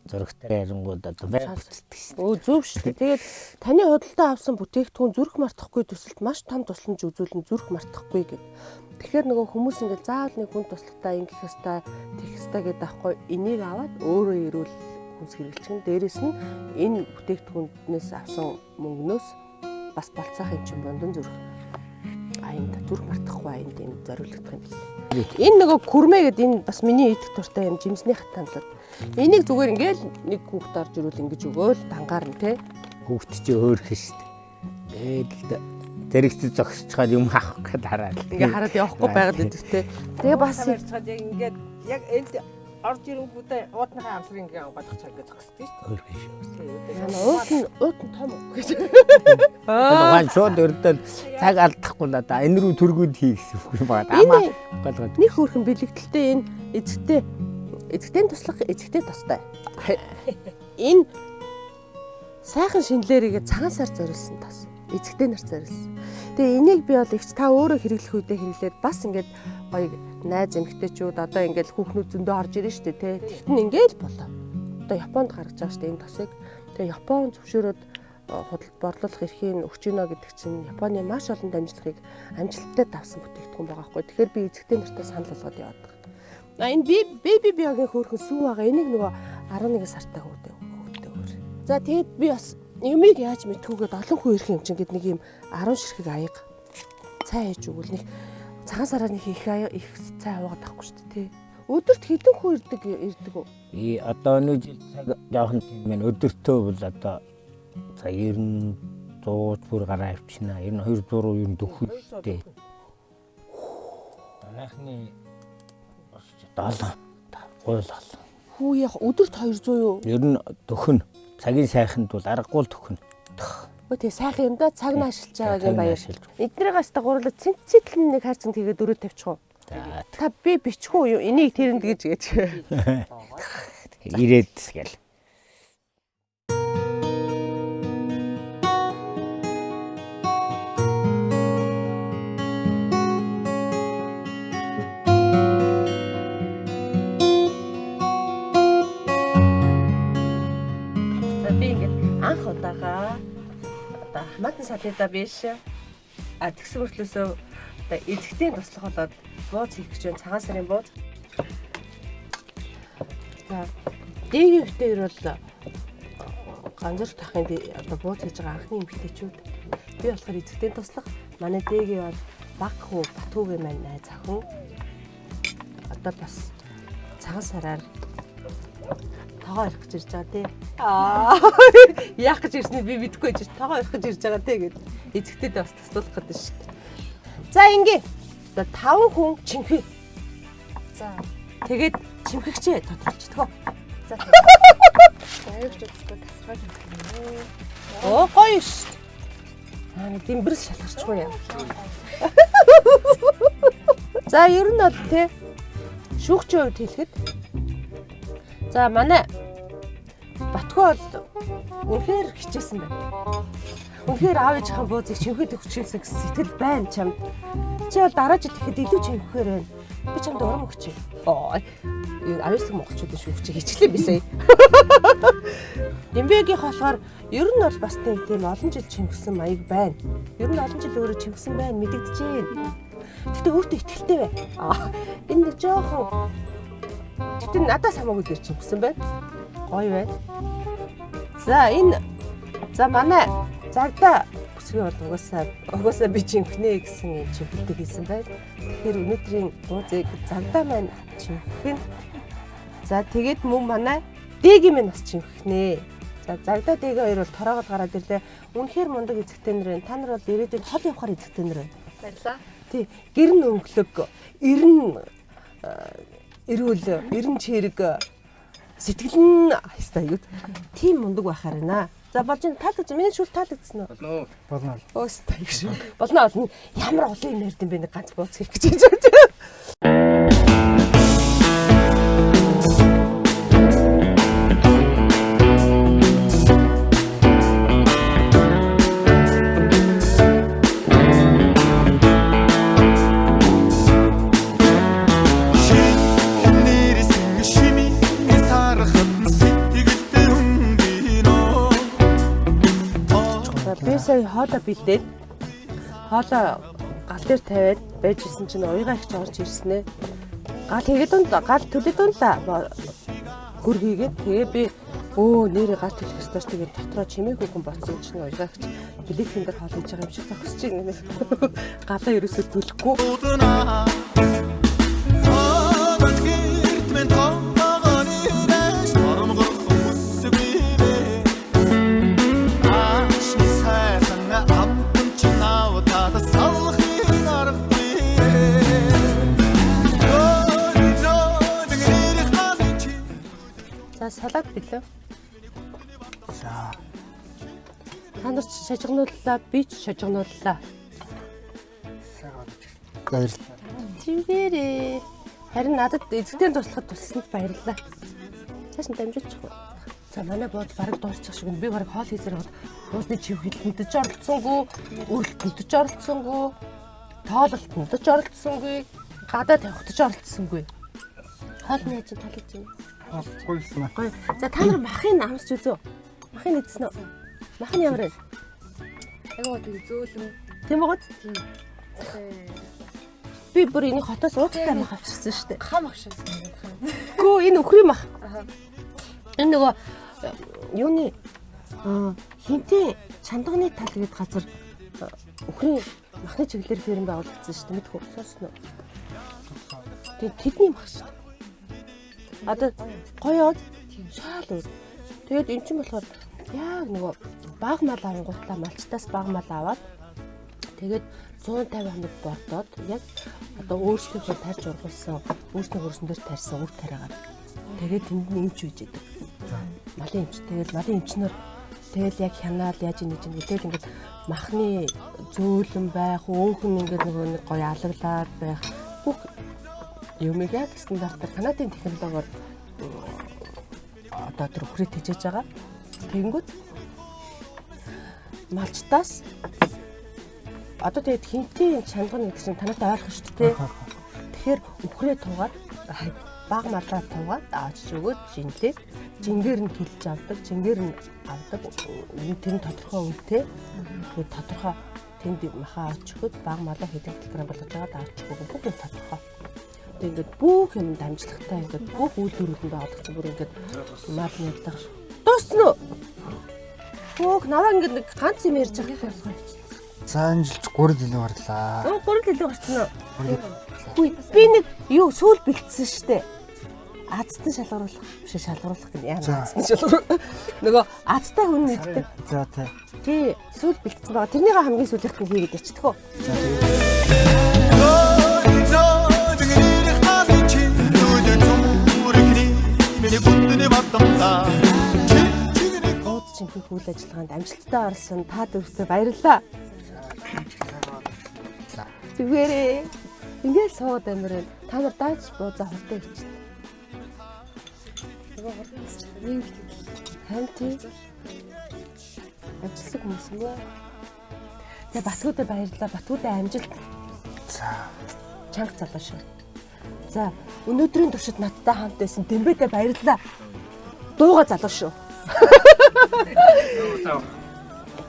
зурагтай ярингууд одоо байг бүтдэг шин. Өө зөв шүү дээ. Тэгээд таны худалдаа авсан бүтээгдэхүүн зүрх мартахгүй төсөлд маш том тусламж үзүүлэн зүрх мартахгүй гэд. Тэгэхээр нөгөө хүмүүс ингээд заавал нэг хүн туслахтаа ингэх ёстой, тэгэх ёстой гэдэг аахгүй энийг аваад өөрөө эрүүл хүнс хэрэглэчих нь дээрэс нь энэ бүтээгдэхүүнээс авсан мөнгнөөс бас болцоох юм чинь бундан зүрх аянд зүрх мартахгүй аянд юм зориулагдах юм бэл. Энэ нөгөө күрмэ гэдэг энэ бас миний идэх дуртай юм жимсний хатамлал. Энийг зүгээр ингээл нэг хүүхд орж ирвэл ингэж өгөөл дангаар нь те. Хүүхд чи хөөрхөн шүү дээ. Тэгээд зэрэгцээ зогсчиход юм авах гээд хараад. Ингээ хараад явахгүй байгаад идэг те. Тэгээ бас ярьцгаад яг ингээд яг энд орж ирэнгүүтээ уудныхаа амсрыг ингээ онгойлгох ингээ зогсдөө шүү Хөөрхөн шүү. дээ. уут нь том уу гэж. Тухайн шууд өрдөл цаг алдахгүй л да. Энэ рүү төргүүд хий гэсэн үг юм байна. Амаа голгоод. Нэг хөөрхөн бэлэгдэлтэй энэ эзэгтэй эзэгтэй туслах эзэгтэй тустай. Энэ сайхан шинэлэрийг цагаан сар зориулсан тос. Эзэгтэй нар зориулсан. Тэгээ энийг би бол ихч та өөрөө хэрэглэх үедээ хэрэглээд бас ингээд гоё найз эмэгтэйчүүд одоо ингээд хүүхнүүд зөндөө орж ирнэ шүү дээ тэ. Тэгтэн ингээд л болоо. Одоо Японд гаргаж байгаа шүү дээ энэ тосыг. Тэгээ Япон зөвшөөрөөд худалд борлуулах эрхийг өгч гинэ гэдэг чинь Японы маш олон дамжлагыг амжилттай давсан бүтээгдэхүүн байгаа байхгүй. Тэгэхээр би эзэгтэй нартай санал болгоод яваад байгаа. А энэ беби биогийн хөөрхөн сүү байгаа. Энийг нөгөө 11 сартай хүүхдээ өөр. За тэгээд би бас юмыг яаж мэдхүүгээд олон хүн ирэх юм чинь гэд нэг юм 10 ширхэг аяга цай хийж өгвөл нэг цагаан сараар нэг их их цай аваад авахгүй шүү дээ тий. Өдөрт хэдэн хүн ирдэг үү? И одоо өнөө жил цаг жоохон тийм байна. Өдөртөө бол одоо за 90 100 бүр гараа авчина. 92 100 ер нь дөхөн шүү дээ. Манайхны бас 7 гуйл олон. Хүү яг өдөрт 200 юу? Ер нь дөхөн. Цагийн сайханд бол аргагүй л дөхөн. Өө тий сайхан юм да цаг наашилж байгаагийн Цаг баяр. наашилж. Эднийгээс та гурлаа цэнцэтлэн нэг хайрцаг тэгээд дөрөв тавьчих уу? За Та би бичих үү юу? Энийг тэрэнд гэж гэж. ирээд гэл. За би ингээд анх удаага одоо хамаатан салида биш. А тэгсэн мөртлөөсөө одоо эзэгтэй туслах болоод бууз хийх гэж байна. Цагаан сарын бууз. За дээгийн битээр бол ганцэр тахын одоо бууз хийж байгаа анхны эмэгтэйчүүд. Би болохоор эзэгтэй туслах. Манай дээгийн бол баг хүү Батүүгийн маань найз охин. Одоо бас цагаан сараар тогоо ирэх гэж ирж байгаа тий. Аа яах гэж ирснийг би мэдэхгүй байж тогоо ирэх гэж ирж байгаа тий гэд эзэгтэйдээ бас туслах гэдэг шүү дээ. За ингээ. Одоо 5 хүн чимхээ. За. Тэгээд чимхэгчээ тодорхойлчихдгоо. За. Аюулж үзэхгүй тасархай юм. Оо гоё шүү дээ. Аа нэг дэмбэрс шалгарчгүй юм. За ер нь бол тий шүүгчийн хувьд хэлэхэд за манай Батгүй бол үнэхээр хичээсэн байна. Үнэхээр аав ээжийнхээ бууз их чимхэд өгчээсэн гэсэн сэтгэл байна чамд. Чи бол дараа жил ихэд илүү чимхэхээр байна. Би чамд урам өгчээ. Оо энэ ариуслаг монголчуудын шүүгчийг хичгэлээ бисээ. Дэмбэгийнх болохоор ер нь бол бас тийм олон жил чимхсэн маяг байна. Ер нь олон жил өөрөө чимхсэн байна мэдэгдэжээ. Гэтэ өөртөө ихтэй бай. Аа энэ нэг жоохон Гэтэ надаас хамаагүй дээр чимхсэн байна. Гоё байна. За энэ за манай загдаа бүсгүй бол угаасаа би чимхнэ гэсэн юм чимхэлтэй хийсэн байна. Тэгэхээр өнөөдрийн буузыг загдаа маань чимхэх нь. За тэгээд мөн манай дээгийн минь бас чимхнэ. За загдаа дээгийн хоёр бол тороогол гараад ирлээ. Үнэхээр мундаг эзэгтэй нар байна. Та нар бол ирээдүйд хол явахаар эзэгтэй нар байна. Баярлалаа. Тий, гэр нь өнгөлөг, эрен эрүүл, эрен чирэг сэтгэл нь хайстай юу. Тийм мундаг байхаар байна. За болж энэ таалагдж миний шүл таалагдсан уу? Болно. Болно. Өөстэй гэж. Болно болно. Ямар олон юм ярьд юм бэ нэг ганц бууц хийх гэж байна. Би сая хоолоо бэлдээд хоолоо гал дээр тавиад байж исэн чинь уяга их орж ирсэн ээ. Гал хийгээд унлаа, гал төлөд унлаа. Хөр хийгээд тэгээ би Өө нэрээ гал төлөх ёстой ч тэгээд дотроо чимээгүй хүн ботсон чинь уйгаагч блэкэн дээр хоол хийж байгаа юм шиг зогсож байна гэнэ. Галаа ерөөсөө төлөхгүй. За салат билээ. За. Та нар ч шажигнууллаа, би ч шажигнууллаа. Баярлалаа. Зүгээрээ. Харин надад эзэгтэй туслахад тусласанд баярлалаа. Цааш нь дамжуулчих уу? За манай бууз бараг дуусчих шиг байна. Би бараг хоол хийсээр бол буузны чив хилтэнд ч оролцсонгүй, өрөлтөнд ч оролцсонгүй, тоололтонд ч оролцсонгүй, гадаа тавихт ч оролцсонгүй. Хоол нь яаж таалагдж байна? Гоёсэн аа. Гоё. За та нар махыг амсч үзв. Махыг идсэн үү? Мах нь ямар вэ? Айгуу тийм зөөлөн. Тийм үү? Тийм. Би бүр энийг хотоос ууцтай мах авчирсан шүү дээ. Хам ах шиг санагдах юм. Гүү энэ үхрийн мах. Энэ нөгөө юуны хинтээ чандганы тал гээд газар үхрийн махны чиглэлээр ферм байгуулагдсан шүү дээ. Мэдхүү сонсно уу? Тийм тэдний мах шүү дээ. Одоо гоё шаал өөр. Тэгээд эн чинь болохоор яг нөгөө баг мал авангуутлаа малчтаас баг мал аваад тэгээд 150 хоног бордоод яг одоо өөрсдийнхөө тарьж ургуулсан өөрсдийн хөрсөн дээр тарьсан үр тариагаар тэгээд тэнд нь эмч үйж идэг. Малын эмч. Тэгээд малын эмчнэр тэгэл яг хянаал яаж ийнэ чинь тэгэл ингээд махны зөөлөн байх, өөхөн ингээд нөгөө нэг гоё алаглаад байх бүх юмыг яг стандартаар Канадын технологиор одоо тэр үхрээ тэжээж байгаа. Тэгэнгүүт малчтаас одоо тэгээд хинтийн чандган гэдэг чинь танайтай ойрхон шүү дээ. Тэгэхээр үхрээ туугаад баг малаа туугаад авчиж өгөөд жинлээ. Жингээр нь килж авдаг, жингээр нь авдаг. Тэр нь тодорхой үнэтэй. Тэгээд тодорхой тэнд махаа авч өгөхөд баг малаа хэдэн килограмм болгож байгаад авч өгөх бүх юм тодорхой. Тэгээд ингээд бүх юм дамжлагтай ингээд бүх үйлдвэрлэлд байгуулагдсан бүр ингээд мал нэрлэх. Дууссан уу? Хөөх наваа ингээд нэг ганц юм ярьж байгаа юм. За энэ жилч 3 илүү гарлаа. Өө 3 илүү гарсан уу? Хүй би нэг юу сүүл бэлтсэн штэ. Азтан шалгаруулах биш шалгаруулах гэнэ яа азтан шалгаруулах. Нөгөө азтай хүн нэгдэг. За тий. Тий сүүл бэлтсэн байгаа. Тэрнийг хамгийн сүүлийнх нь хийгээд ячдах уу? За тий. Бууз чимхэх үйл ажиллагаанд амжилттай орсон та дөрвтөө баярлалаа. Зүгээрээ. Ингээл суугаад амир байна. Та нар дааж буузаа хурдан хийчихлээ. Айгуу хурдан хийчихлээ. Нэг битгий. Харин тий. Амжилтсан хүмүүс юм аа. Тэгээ Батгүүдээ баярлалаа. Батгүүдээ амжилт. За. Чанга залуу шүү. За, өнөөдрийн туршид надтай хамт байсан Дэмбэдэ баярлалаа. Дууга залуу шүү.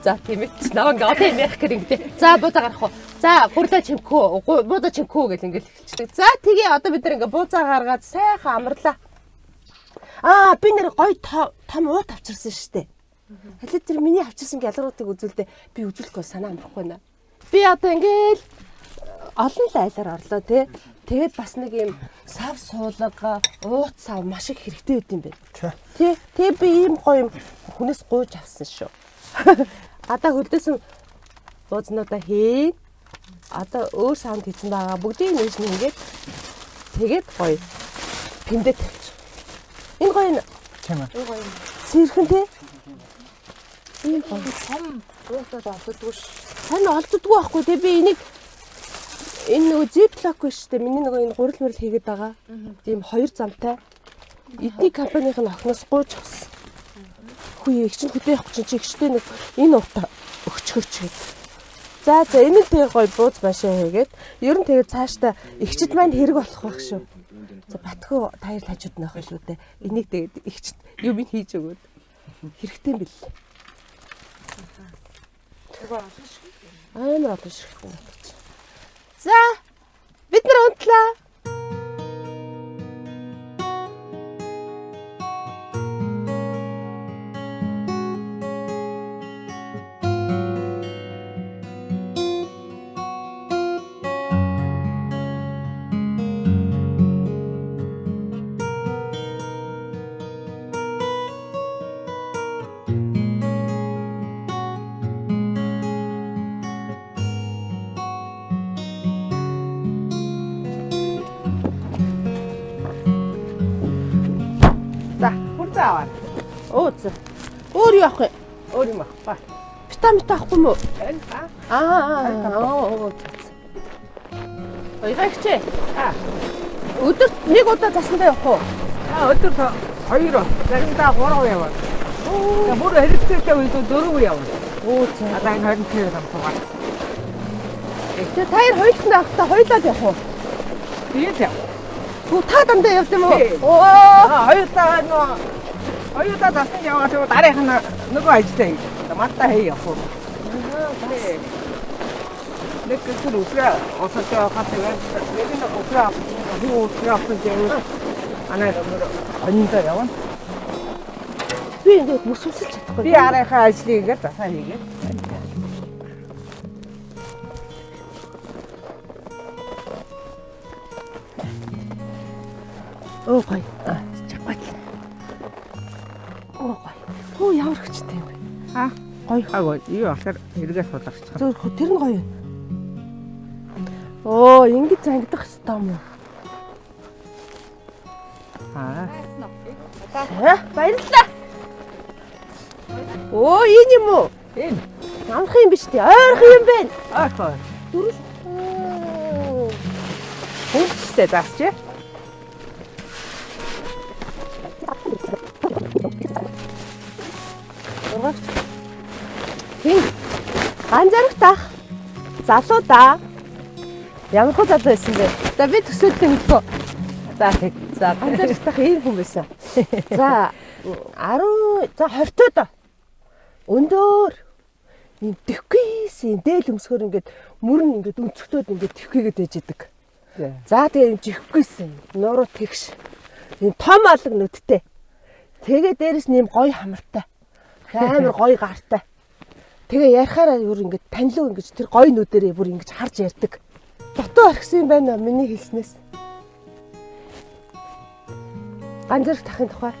За тийм ээ. Наваа ингээ одоо юм ярих гэр ингээ. За буузаа гарах уу. За гурлаа чимхүү. Буузаа чимхүү гэл ингээл эхэлчихдэг. За тэгээ одоо бид нар ингээ буузаа гаргаад сайхан амарлаа. Аа би нэр гоё том уут авчирсан шүү дээ. Халид тэр миний авчирсан гялгруудыг үзүүлдэ би үзүүлэхгүй санаа амрахгүй байна. Би одоо ингээл олон л айлаар орлоо тий. Тэгээд бас нэг юм сав суулга, уут сав маш их хэрэгтэй байд юм байна. Тий. Тэгээ би ийм гоё юм хүнээс гуйж авсан шүү. Одоо хөлдөөсөн буузнуудаа хий. Одоо өөр саунд хийсэн байгаа. Бүгдийг нээж нэгээд тэгээд гоё пиндэ тавьчих. Энэ гоё нь Тийм ээ. Энэ гоё юм. цэрхэн тий. Ийм гоё. Том уутаад олддоггүй ш. Тань олддоггүй байхгүй тий. Би энийг энэ нөгөө ziplock биш үү? Миний нөгөө энэ гурил мөрөл хийгээд байгаа. Тийм хоёр замтай. Эдний компанийн охиноос гуйж авсан. Хүү их чинь хөдөө явах чинь чи ихчтэй нэг энэ утаа өгчхөөч гээд. За за энэ л тэгээ гоё бууз машин хийгээд ер нь тэгээ цаашдаа ихчд маань хэрэг болох байх шүү. За Батхүү таяр хажууд нь авах шүү дээ. Энийг тэгээд ихчд юм хийж өгөөд хэрэгтэй юм бэл. Айгуу олон шиг. Амар олон ширхтэн болчих. За бид нар унтлаа. аваа. Оо за. Өөр юу авах вэ? Өөр юм авах. Витамин авахгүй юм уу? Энэ Аа. Оо за. Уйгаагч. Аа. Өдөрт нэг удаа засандаа явах уу? Аа өдөрт 2, заримдаа 3 яваа. Тэгээ бүр хэрэгцээтэй үед 4 явна. Оо за. Одоо энэ 20 кг суугаад. Тэгээ та хоёр хоёуланд авахтаа хоёулаад явах уу? Би л яв. Гүү та дандаа явд юм уу? Тий. Оо. Аа хоёулаа нөө хоёулаа засан яваа тэгвэл дараах нь нөгөө ажилдаа хийж. Мартаа хий явах уу? Тий. Нэг гэр өдрөө осож явахад тэгээд нэг нь өдрөө хүү өдрөө авсан гэвэл анаа хониндоо явна. Би ингээд мөс өмсөлж чадахгүй. Би арайхаа ажлыг ингээд засаа хийгээд. Оо гоё. Аа, чаппат. Оо гоё. Хөө ямар хүчтэй юм бэ? Аа Гоё. Агуу юу болохоор хэрэгээс суулгачих. Зөөр хөө тэр нь гоё юм. Оо, ингэж зангидах хэвээр юм уу? Аа. За, баярлалаа. Оо, энэ юм уу? Энэ Амархан юм биш үү? Ойрхон юм байна. ойрхон. Дөрөв. Хүнчтэй засч. Ургагч. Хин. Ганзарагт ах. Залуу да. Ямар хөө залуу байсан бэ? За би төсөөлтөө хэлэх үү? За тэг. За ганзарагт ах ийм хүн байсан. За 10 за 20 тод өндөр ийм тэвхгүйсэн дээл өмсгөр ингээд мөрн ингээд өнцгтөөд ингээд тэвхийгээд байж идэг. За тэгээ юм жихэвгүйсэн нуруу тэгш. Ийм том алаг нүдтэй. Тэгээ дээрэс нь ийм гоё хамартай. Амар гоё гартай. Тэгээ ярихаараа бүр ингээд танилуу ингэж тэр гоё нүдэрээ бүр ингэж харж ярьдаг. Дутуу орхисон юм байна уу миний хэлснээс. Ганцэрх тахын тухай.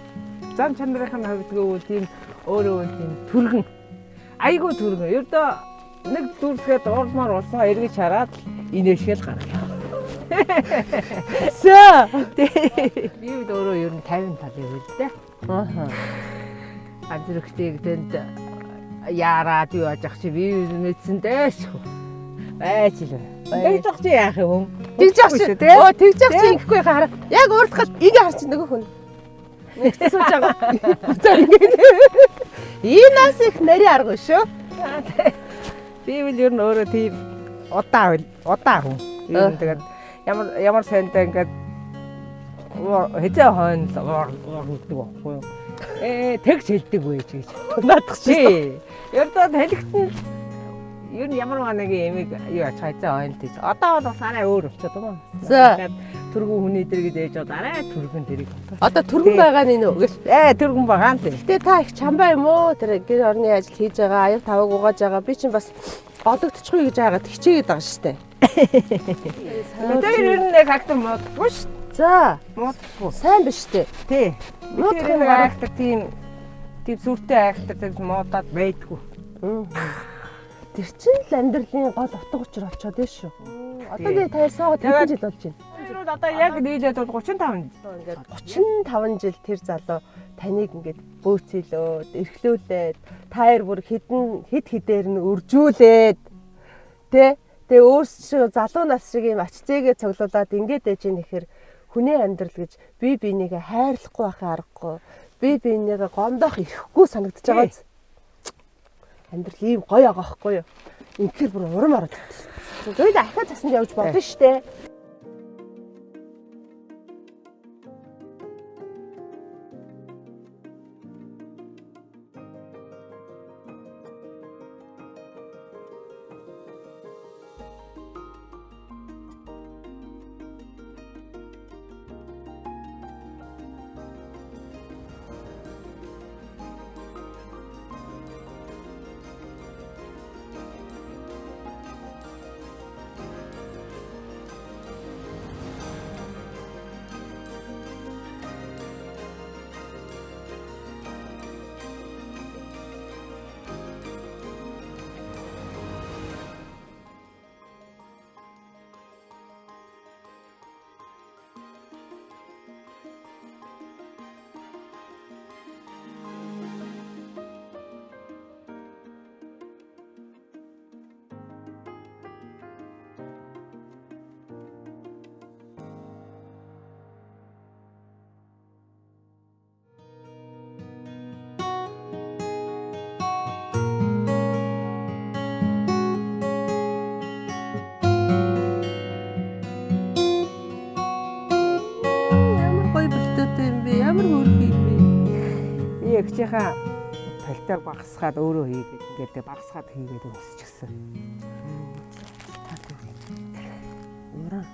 Зам чанарын хувьд гэвэл тийм өөрөө тийм түргэн. Айгүй түргэн. Ердөө нэг дүрсгээд урмаар болсон эргэж хараад л инээшгээл гаргая. Сэ. Би үед өөрөө ер нь 50 талын үйл дээ. Аа. Ганцэрхтийг тэнд яарад юу яж ах чи би мэдсэн дээш. Байж л. Тэгж ах чи яах юм? Тэгж ах чи. Тий? Оо тэгж ах чи ингэхгүй хараа. Яг урдхал ингээ харч нөгөө хүн. Нэгт сууж байгаа. За ингэ. Энэ нас их нарийн арга шүү. Би бол ер нь өөрөө тийм удаа удаа хүн. Ер нь тэгээд ямар ямар сайнтай ингээд хэзээ хойно л уурладаг байхгүй юу? Тэгж хэлдэг байж гэж. Наадах чи. Тий. Ердөө хэлэхдээ ер нь ямар нэгэн ямиг юу ач хэзээ хойно тийж. Одоо бол бас арай өөр болчиход байгаа юм. За. Түргэн хүний дэр гэж ээж бол арай түргэн тэрийг. Одоо түргэн байгаа нь энэ үү гэж. Түргэн байгаа нь тий. Гэтэ та их чамбай юм уу? Тэр гэр орны ажил хийж байгаа, аяр таваг угааж байгаа. Би чинь бас гологдчихгүй гэж яагаад хичээгээд байгаа шүү дээ. Тэр ер нь нэг актер муудахгүй шүү. За, Муудахгүй. сайн биш үү? Тий. Муудах Тэр юм нэг арга. актер тийм тийм сүртэй актер тийм муудаад байдгүй. Тэр чинь л амьдралын гол утга учир болчиход байна шүү. Одоо би таяр суугаад хэдэн жил болж байна? Тэр бол одоо яг нийлээд бол 35 жил. Ингээд 35 жил тэр залуу таныг ингээд бөөцөлөөд, эрхлүүлээд, таяр бүр хідэн хэд хэдээр нь өржүүлээд тэ тэгээ өөрсдөө залуу нас шиг юм ач зээгээ цоглуулад ингээд ээж юм нэхэр хүний амьдрал гэж би бинийгээ хайрлахгүй байхын аргагүй би бинийгээ гомдох ирэхгүй санагдаж байгаа биз. Амьдрал ийм гоё байгаа байхгүй юу? Инхээр бүр урам ороод ирсэн. Зүгээр ахиад засанд явж болно штэ. Эгчийнхаа пальтоог багасгаад өөрөө хийгээд ингээд багасгаад хийгээд өмсчихсэн. Уран.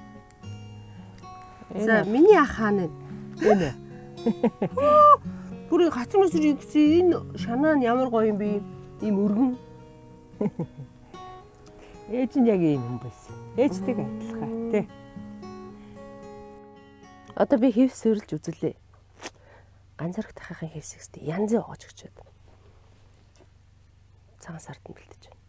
За миний ах хаана вэ? Энэ. Бүр гацсан өсөр ингэсэн энэ шанаа нь ямар гоё юм бэ? Ийм өргөн. Ээж нь яг ийм юм байсан. Ээжтэйг адилхан тий. Одоо би хэвс сөрөлж үзүүлээ. Ганц зэрэг тахын хэвсийг өстэй янзын оогож өгчөөд. Цагаан сард нь бэлтэж байна.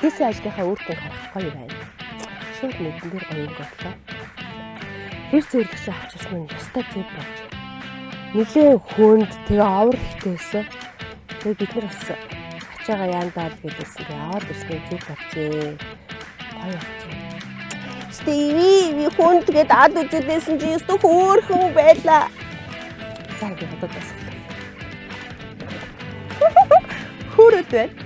Хийсэн ажлынхаа үр дүнг харах гоё байна. Шууд мэдэн дээр гоё өнгө орлоо. Хэвс зөвлөгч авчирсан нь ёстой зөв болж. Нилээн хүнд тэгээ овор ихтэй байсан. Тэгээ бид нар бас ачаага яандаал гэдээсэн. Тэгээ аваад ирсэн зөв болжээ. Гоё болжээ. Стиви би хүнд гээд ад үзүүлсэн чи ёстой хөөрхөн байлаа. За ингэ бодод бас. Хөөрөд байна.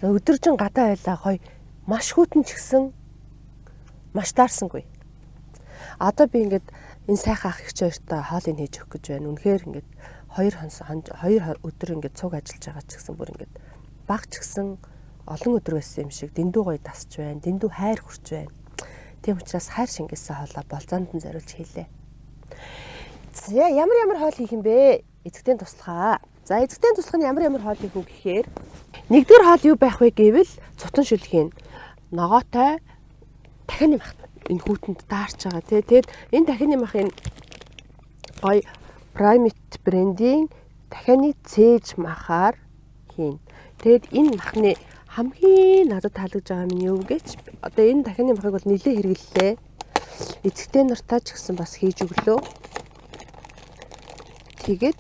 За өдөржин гадаа байлаа гоё маш хүйтэн ч гэсэн маш даарсангүй. Одоо би ингээд энэ сайхан ах эгч хоёртой хоолыг хийж өгөх гэж байна. Үнэхээр ингээд хоёр өдөр ингээд цуг ажиллаж байгаа ч гэсэн бүр ингээд баг ч гэсэн олон өдөр байсан юм шиг дэндүү гоё дасч байна. Дэндүү хайр хүрч байна. Тийм учраас хайр шингээсэн хоолоо болзоонд нь зориулж хийлээ. За ямар ямар хоол хийх юм бэ? Эцэгтэй туслахаа. За эцэгтэй туслах нь ямар ямар хоол хийх үү гэхээр нэгдүгээр хоол юу байх вэ гэвэл цутан шүл хийн. Ногоотой дахины мах энэ хүүтэнд даарч байгаа тий. Тэгэд энэ дахины мах энэ гоё Primate брендийн дахины цээж махаар хийн. Тэгэд энэ махны хамгийн надад таалагдж байгаа юм юу гэж одоо энэ дахины махыг бол нилээ хэрэглэлээ. Эцэгтэй нартаа ч гэсэн бас хийж өглөө. Тэгээд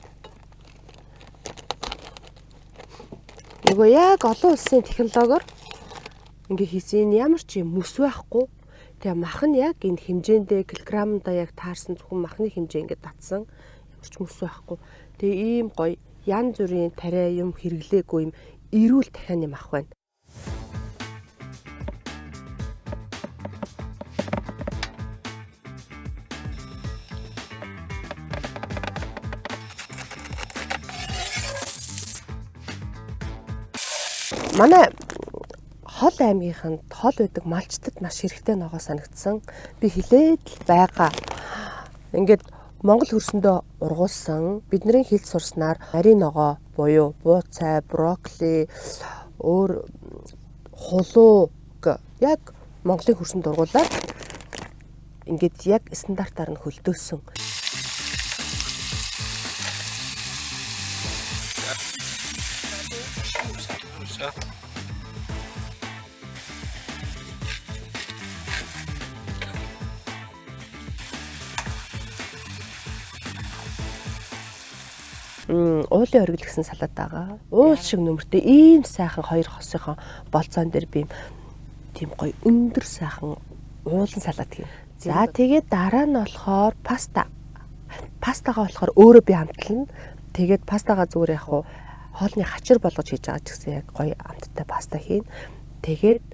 нөгөө яг олон улсын технологиор ингээ хийсэн ямар ч юм мэс байхгүй. Тэгээ мах нь яг энэ хэмжээндээ килограммдаа яг таарсан зөвхөн махны хэмжээ ингээ татсан. Ямар ч мэс байхгүй. Тэгээ ийм гоё янз бүрийн тариа юм хэрэглээгүй юм эрүүл дахианы мах байна. Манай хол аймгийнханд хол байдаг малчтад маш хэрэгтэй ногоо санагдсан. Би хилээд л байгаа. Ингээд Монгол хөрсөндөө ургуулсан бидний хэл сурснаар нарийн ногоо буюу бууцай, брокколи, өөр хулууг яг Монголын хөрсөнд ургуулад ингээд яг стандартаар нь хөлдөөсөн. Уулын оргил гэсэн салат байгаа. Уул шиг нөмөртэй ийм сайхан хоёр хосынхон болцоон дээр би тийм гоё өндөр сайхан уулын салат гин. За тэгээд дараа нь болохоор паста. Пастагаа болохоор өөрөө би амтлана. Тэгээд пастагаа зүгээр яг хоолны хачир болгож хийж байгаа ч гэсэн яг гоё амттай паста хийн. Тэгээд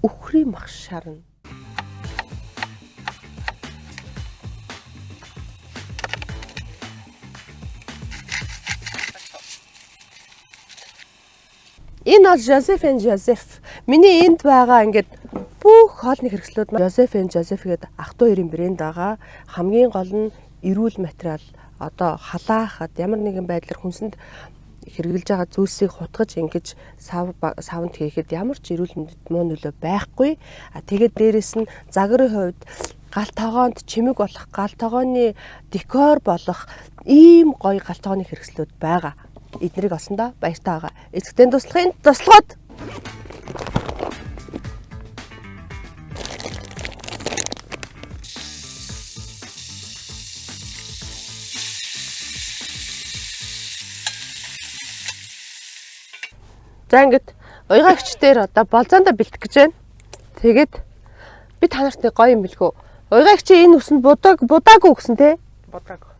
үхрийн мах шарна. Энэ бол Joseph and Joseph. Миний энд байгаа ингээд бүх хоолны хэрэгслүүд Joseph and Joseph гэдэг ах トゥ хоёрын брэнд байгаа. Хамгийн гол нь эрүүл материал одоо халаахад ямар нэгэн байдлаар хүнсэнд хэрэглэж байгаа зүйлсийг хутгаж ингэж савнд хийхэд ямар ч эрүүл мэндэд муу нөлөө байхгүй. А тэгээд дээрэс нь загварын хувьд гал тогоонд чимэг болох, гал тогооны декор болох ийм гоё гал тогооны хэрэгслүүд байгаа. Эднэрийг олсондоо баяртай байгаа. Эцэгтэй туслахын туслахад За ингээд уйгаагч дээр одоо болзоондоо бэлтгэх гэж байна. Тэгээд би та нарт нэг гоё юм билгүү. Уйгаагч энэ үсэнд будаагүй гэсэн те? Будаагүй.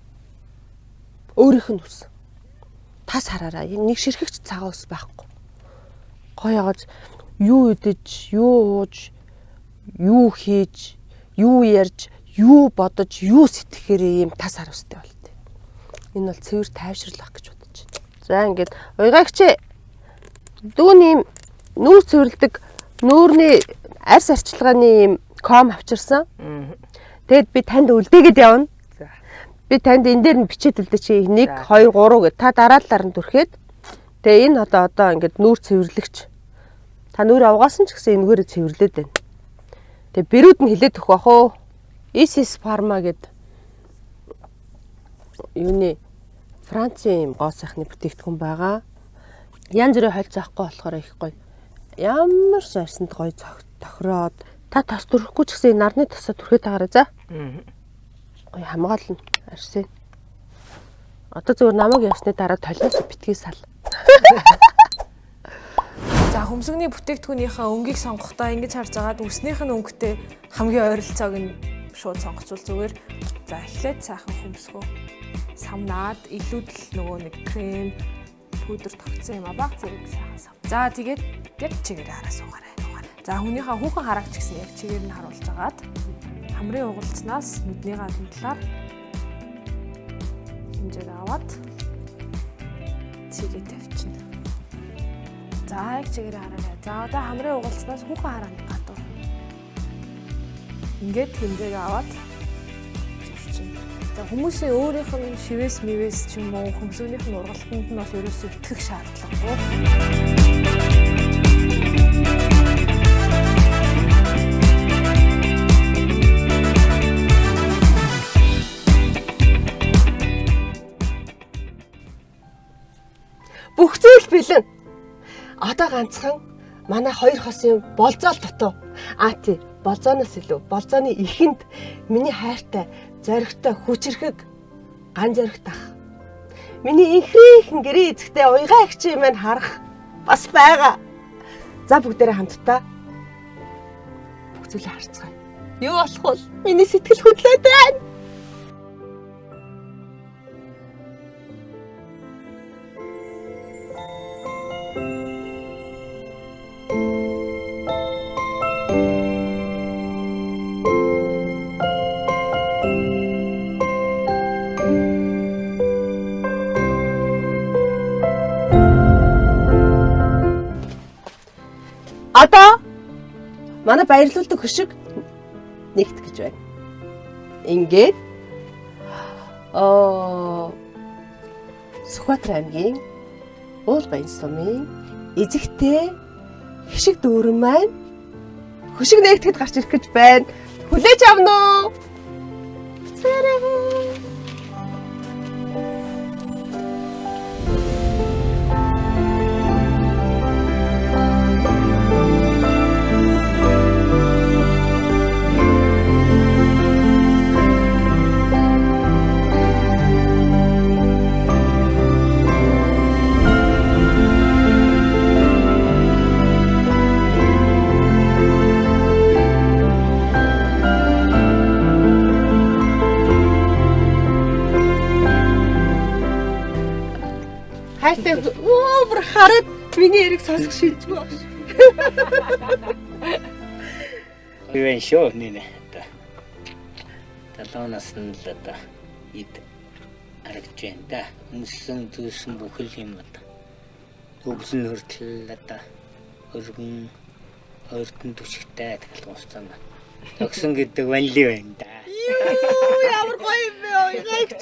Өөрийнх нь үс. Тас хараараа нэг ширхэгч цагаан ус байхгүй. Гоё ягааз юу идэж, юу ууж, юу хийж, юу ярьж, юу бодож, юу сэтгэхээр ийм тас хар устай болт. Энэ бол цэвэр тайвшрал ах гэж бодож байна. За ингээд уйгаагч дүүний ийм нүүр цэвэрлдэг нүүрний арьс арчилгааны ийм ком авчирсан. Тэгэд би танд үлдээгээд явна. Би танд энэ дээр нь бичээд үлдээч 1 2 3 гэд та дараалалаар нь түрхэд. Тэгээ энэ одоо ингээд нүүр цэвэрлэгч. Та нүүр авгаасан ч гэсэн энэгээр цэвэрлээд байна. Тэгээ бэрүүд нь хилээд өгөх бах уу? Isis Pharma гэд юуны Францын юм гоо сайхны бүтээгдэхүүн байгаа. Янз бүрийн хольц авахгүй болохоор их гоё. Ямар ч арьсанд гоё тохироод та тос түрхэхгүй ч гэсэн нарны тосоо түрхээд тагаарай за. Гоё хамгаална арьсыг. Одоо зөвхөн намайг явсны дараа толиос битгий сал. За хөмсгний бүтээгдэхүүнийхээ өнгийг сонгохдоо ингэж харж агаад үснийх нь өнгөтэй хамгийн ойролцоог нь шууд сонгоцвол зүгээр. За эхлээд сайхан хөмсгөө самнаад илүүдл нөгөө нэг крем пудр тогтсон юм а баг зэрэг сайхан сам. За тэгээд яг чигээр хараа суугаарай. За хүнийхээ хүүхэн хараагч гэсэн яг чигээр нь харуулж агаад хамрын угалцнаас нүдний гадна талаар хэмжээг аваад цэгээ тавьчихна. За яг чигээр хараарай. За одоо хамрын угалцнаас хүүхэн харааны гадуур. Ингээд хэмжээг аваад зурчихна. За хүмүүсийн өөрийнх нь шивээс мэвээс ч юм уу хөмсгөнийх нь ургалтанд нь бол ерөөсөө итгэх шаардлагагүй. Бүх зүйл бэлэн. Одоо ганцхан манай хоёр хосын болзоол дутуу. А тий, болзооноос илүү болзооны ихэнд миний хайртай зоригтой хүчирхэг ган зоригт ах. Миний инхрийнхэн гэрээ эзэгтэй уйгаа эгч юм маань харах бас байгаа. За бүгдээрээ хамтдаа бүх зүйлээ харцгаая. Юу болох вэ? Миний сэтгэл хөдлөөд байна. Одоо манай баярлуулдаг хөшиг нэгт гэж байна. Ингээд Сүхбаатар аймгийн Уулбаян сумын эзэгтэй хишиг дүүрэн маань хөшиг нэгтгэд гарч ирэх гэж байна. Хүлээж авна уу? Царай. Хайртай оо бүр хараад миний яриг сонсох шилжгүй баг шүү. Юу вэ шүү нэ. Одоо 70 наснд л одоо эд харагдж байна да. Өмсөн зүүсэн бүхэл юм одоо. Өвлөн хүртэл одоо өргөн ойртон түшигтэй тэгэл хуцаана. Тогсон гэдэг ванили байна да. Юу ямар гоё юм бэ?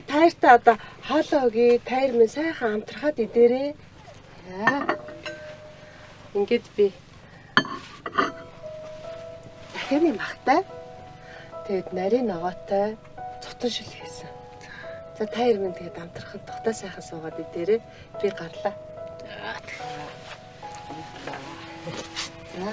Тайртай одоо хоолоо өгье. Тайр минь сайхан амтрахад идээрээ. За. Ингээд би дахианы махтай. Тэгээд нарийн ногоотой цутан шил хийсэн. За тайр минь тэгээд амтрахад тухтай сайхан суугаад идээрээ. Би гарлаа. За.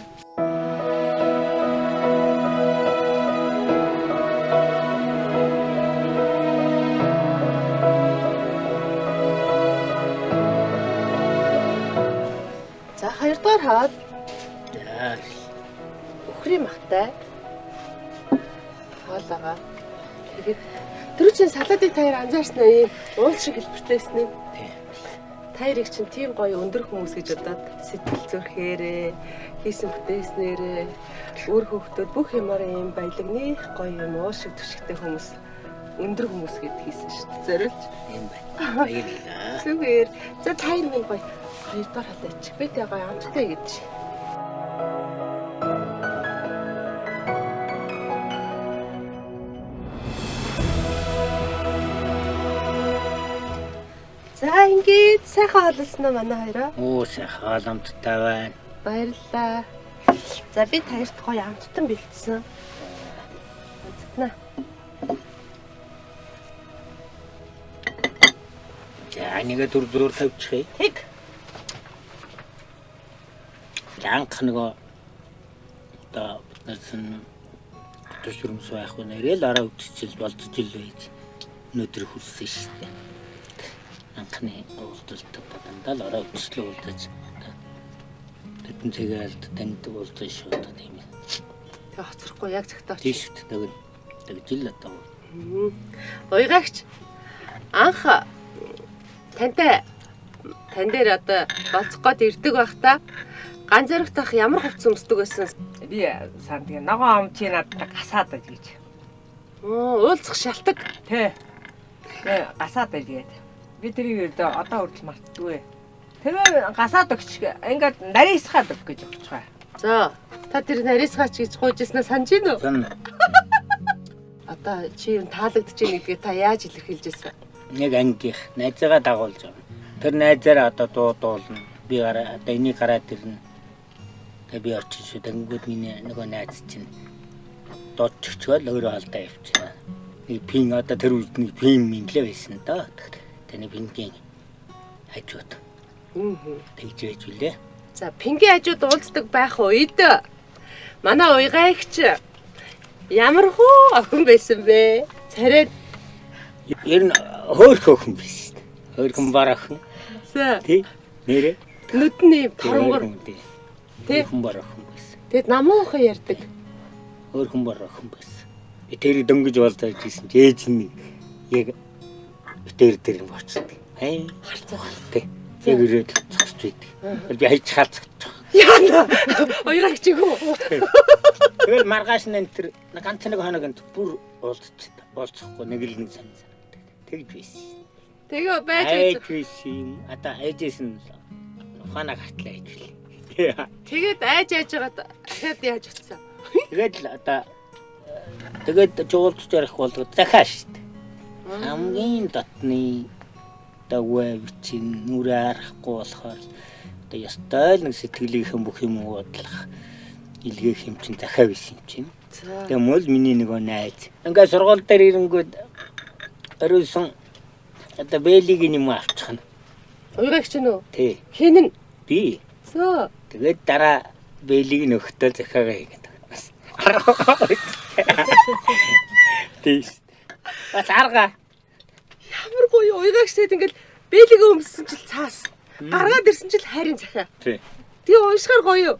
За Хоёрдугаар хоол За. үхрийн махтай хоол байгаа. Тэгээд тэр чинь салатыг та хоёр анзаарсан уу? Ийм уул шиг хэлбэртэйсэн юм. Тий. Та хоёрыг чинь тийм гоё өндөр хүмүүс гэж бодоод сэтгэл зүрхээрээ хийсэн бүтээснээрээ үр хөвгтүүд бүх юмараа ийм баялагных гоё юм уул шиг түшигтэй хүмүүс өндөр хүмүүс гэд хийсэн шүү дээ. Зориулж. Тийм байна. Баярлалаа. Зүгээр. За та хоёр минь гоё хоёрдугаар хоол ичих. Би тэгээ гоё амттай гэж. За ингээд сайхан хооллосон уу манай хоёроо? Оо сайхан хоол амттай байна. Баярлалаа. За би та хоёрт гоё амттан бэлдсэн. Амттнаа. За нэгэ дүр дүр тавьчих. Тэг. За анх нөгөө одоо бид нар сэн төш өрөмс байх вэ нэрэл араа үдчил болдож ил байж өнөөдөр хүрсэн шүү дээ. Анхны уулзалт одоо дандаа л араа үдчил уулзаж одоо тэдэн цагаалд танд уулзаж шүү одоо тийм ээ. Тэг хоцрохгүй яг цагтаа Тийм шүү дээ. Тэгвэл тэгж ил одоо Уйгаагч анх тантай тань дээр одоо болцох гээд ирдэг байх та ган зөрөгт ах ямар хувцас өмсдөг байсан? Би сан тэгээ ногоон ам чи надад гасаад байж гэж. Оо, уулзах шалтаг. Тэ. Тэгээ гасаад байж гээд. Би тэрийг одоо одоо хүртэл мартдаггүй. Тэгээ гасаад өгч ингээд нарийсгаад өг гэж өгч байгаа. За, та тэр нарийсгаач гэж гуйж ирснээ санаж гин үү? сан Одоо чи юм таалагдж гин гэдгээ та яаж илэрхийлж ирсэн? нэг ангийнх найзаагаа дагуулж явна. Тэр найзаараа одоо дуудуулна. Би гараа одоо энийг гараад ирнэ. Тэгээ би очих шүү. Тэнгүүд миний нөгөө найз чинь дуудчихчвал өөрөө алдаа явчихна. Нэг пин одоо тэр үед нэг пин минлээ байсан доо. Таны пингийн хажууд тэгж байж үлээ. За, пингийн хажууд уулздаг байх үед манай уйгаагч ямар хуу охин байсан бэ? Царай Ер нь хөөрхөн охин байсан. Хөөрхөн бар охин. за Тий. Нэрээ. нүд нь ийм торгор. Тий. Тий. Хөөрхөн бар охин байсан. Тэгэд намуухан ярьдаг. Хөөрхөн бар охин байсан. Би тэр дөнгөж болдож ирсэн чи ээж нь яг битэр дээр нь бочдог. Хай. Харцаа. Тий. Яг ирээд зогсож байдаг. Тэр би хайж хаалцчих. Яна. Уйгаагч юу? Тэгэл маргааш нь энэ тэр ганц нэг хоног энэ бүр уулзчих. Уулзахгүй нэг л нэг сан санагдав. Тэгж байсан. Тэгээ байж Айж байсан юм. Одоо айжсэн нь ухаанаа гартлаа айж билээ. Тэгээд айж айж байгаад ахаад яаж утсан? Тэгээд л одоо тэгээд жуулч ярих болгоод захаа шүү дээ. Хамгийн дотны одоо үе бичин нүрээ харахгүй болохоор одоо ёстой л нэг сэтгэлийнхэн бүх юм уудлах илгээх юм чинь захаа байсан юм чинь. За. Тэгээ мөл миний нөгөө найз. Ингээ сургууль дээр ирэнгүүт оройсон одоо бэлиг юм авчихна. Уйгаагч нь үү? Тий. Хин нь? Би За. тэгээд дараа бэлиг нь өгтөө захаагаа хийгээд. Бас. Тий. Бас арга. Ямар гоё уйгаагч тэгээд ингээл бэлгээ өмссөн чил цаас. Гаргаад ирсэн чил хайрын захиа. Тий. Тэгээ уншихаар гоё юу?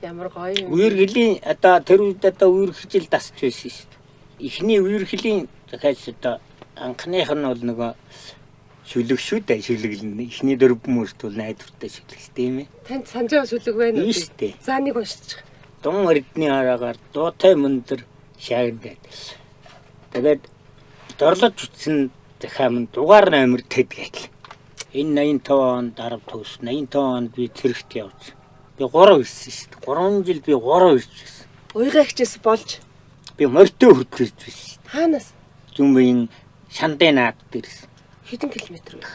Ямар гоё юм. Үерхэлийн одоо тэр үед одоо үерхжил дасч байсан шүү дээ. Эхний үерхэлийн захиалч одоо анхных нь бол нөгөө шүлэг шүү дээ. Шүлэг л эхний дөрвөн мөрт бол найдвартай шүлэг шүү дээ, тийм ээ. Танд санаж байгаа шүлэг байна уу? Тийм шүү дээ. За нэг уншчих. Дун эрдний хараагаар дуутай мөндөр шаагнаад. Тэгээд дорлож үтсэн захиам нь дугаар номер тэд гэдэл. Энэ 85 онд 10 төгс 85 онд би цэрэгт явж. Би 3 ирсэн шүү дээ. 3 жил би 3 ирж байсан. Уйгаагчээс болж Би морьтой хүртэл ирж байсан шүү дээ. хаанаас Зүмбийн шандын наад дээрс. хэдэн километр вэ?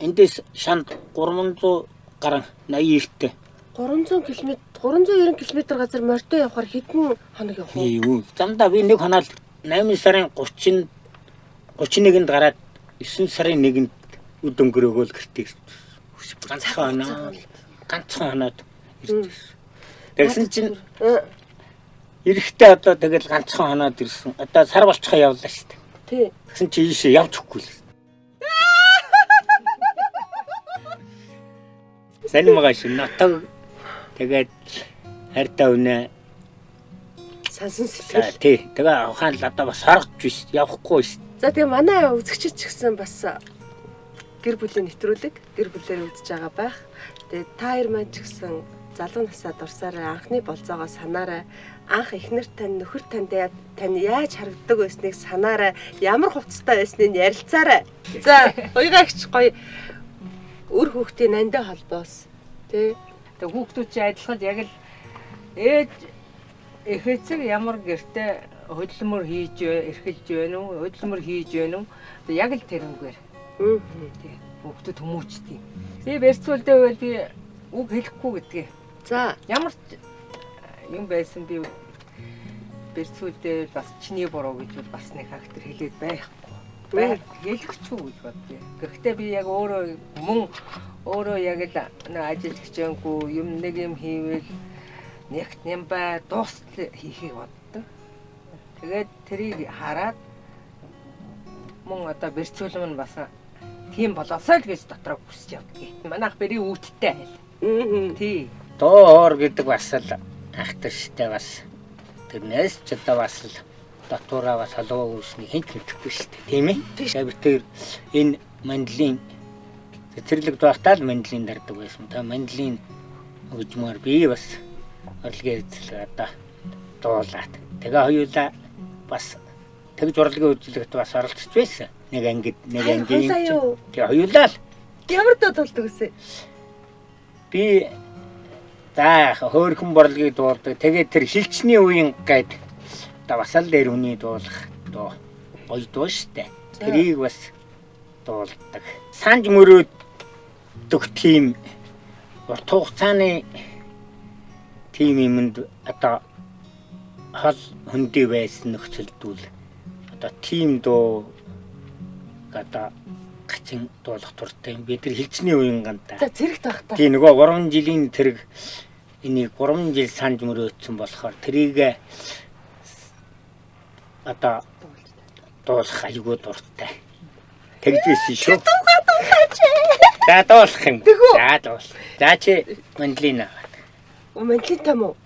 Эндээс шанд 300 гарan 89-тэй. 300 км 390 км газар морьтой явахаар хэдэн хоног явах вэ? Юу. Замдаа би нэг хоноод 8 сарын 30-нд 31-нд гараад 9 сарын 1-нд үд өнгөрөөгөө л гэртээ ирсэн. Ганцхан хоноо. Ганцхан хоноод ирсэн. Тэгсэн чинь эрэхтэй одоо тэгэл ганцхан хоноод ирсэн. Одоо сар болчихоо явлаа шүү дээ. Тий. Тэгсэн чи ийшээ явж өгөхгүй л. Сонир байгаа шүү. Нотог тэгээд хайртай үнэ Сансан сэтгэл. Тий. Тэгээ ухаан л одоо бас соргож биш явахгүй шүү. За тэгээ манай үзэгчид ч гэсэн бас гэр бүлийн нэвтрүүлэг гэр бүлээр үзэж байгаа байх. Тэгээ та хоёр маань ч гэсэн залуу насаа дурсаарай, анхны болзоогоо санаарай. Анх эхнэр тань, нөхөр танд тань яаж харагддаг байсныг санаарай, ямар хувцастай байсныг ярилцаарай. За, уйгаагч гоё үр хүүхдийн нандаа холбоос тий. Тэгээ хүүхдүүд чи адилхан яг л ээж эхэцэг ямар гэрте хөдөлмөр хийж эрхэлж байна уу? Хөдөлмөр хийж байна уу? Яг л тэрнгээр. Тий. Хүүхдүүд хүмүүждэг. Би барьцуулдаа байвал би үг хэлэхгүй гэдгийг. За, Ямар ч юм байсан би барьцуулдаа бас чиний буруу гэж бас нэг хактер хэлээд байхгүй. Байх хэлэхчүү гэж бодъё. Гэхдээ би яг өөрөө мөн өөрөө яг л ажил хичээнгүй юм нэг юм хийвэл нэгт юм бай дуустал хийхийг боддог. Тэгээд тэрийг хараад мөн одоо барьцуулам нь бас тийм болоосой л гэж дотроо хүсэж явдгийг. Манайх бэрийн үүдтэй айл. Тий. Дуу хоор гэдэг бас л ахтар штэ бас тэрнээс ч одоо бас л дотуураа бас холгоо үүснийг хэн ч мэдэхгүй штэ тийм ээ. Тэгээ бид тэр энэ мандлын цэцэрлэг байхдаа л мандлын дардаг байсан. Та мандлын хөгжмөр би бас урлагийн үзлэг одоо дуулаад. Тэгээ хоёулаа бас тэгж урлагийн үзлэгт бас оролцож байсан. Нэг ангид нэг ангийн. Тэгээ хоёулаа л ямар дуу дуулдаг вэ? Би за хөөрхөн борлогийг дуулдаг. Тэгээд тэр хилчний үеийн гээд одоо бас л дээр хүний дуулах дуу гоё дуу штэ. Тэрийг бас дуулдаг. Санж мөрөөдөх тийм урт хугацааны тийм юмд одоо хол хөндий байсан нөхцөлдүүл одоо тийм дуу одоо гачин дуулах дуртай юм. Би тэр хилчний үеийн гантаа. За зэрэгт байх та. Тий нөгөө 3 жилийн тэрэг энийг 3 жил санж мөрөөдсөн болохоор тэрийг одоо дуулах айгүй дуртай. Тэгж байсан шүү. Дуугаа дуулаач. За дуулах юм. За дуул. За чи мандлина. Оо мандлинтай мó?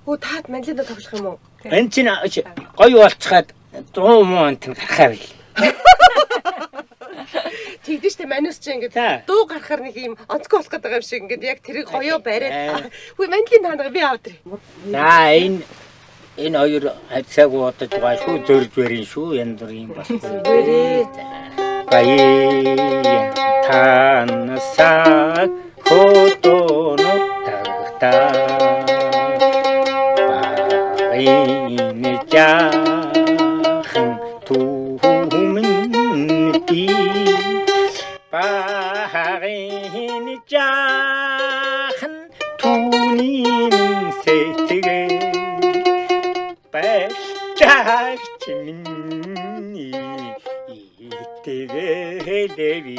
Оо таад мандлинтай тоглох юм уу? Энэ чинь гоё болцоход 100 муу онт нь гарахаа бил. Тэгдэж штэ манус чи ингээд дуу гарахаар нэг юм онцгой болох гэдэг юм шиг ингээд яг тэрийг гоёо бариад. Хүй мандлин таанага би авдрий. За энэ хоёр хавцааг удаж байгаа шүү, зөрж барин шүү, янз бүрийн бас. Зүгээрээ. Баян танасаг хотонотагта баян жаахан түмэн багын жаахан түүний сэтгэл байлчаач миний итгэлэви.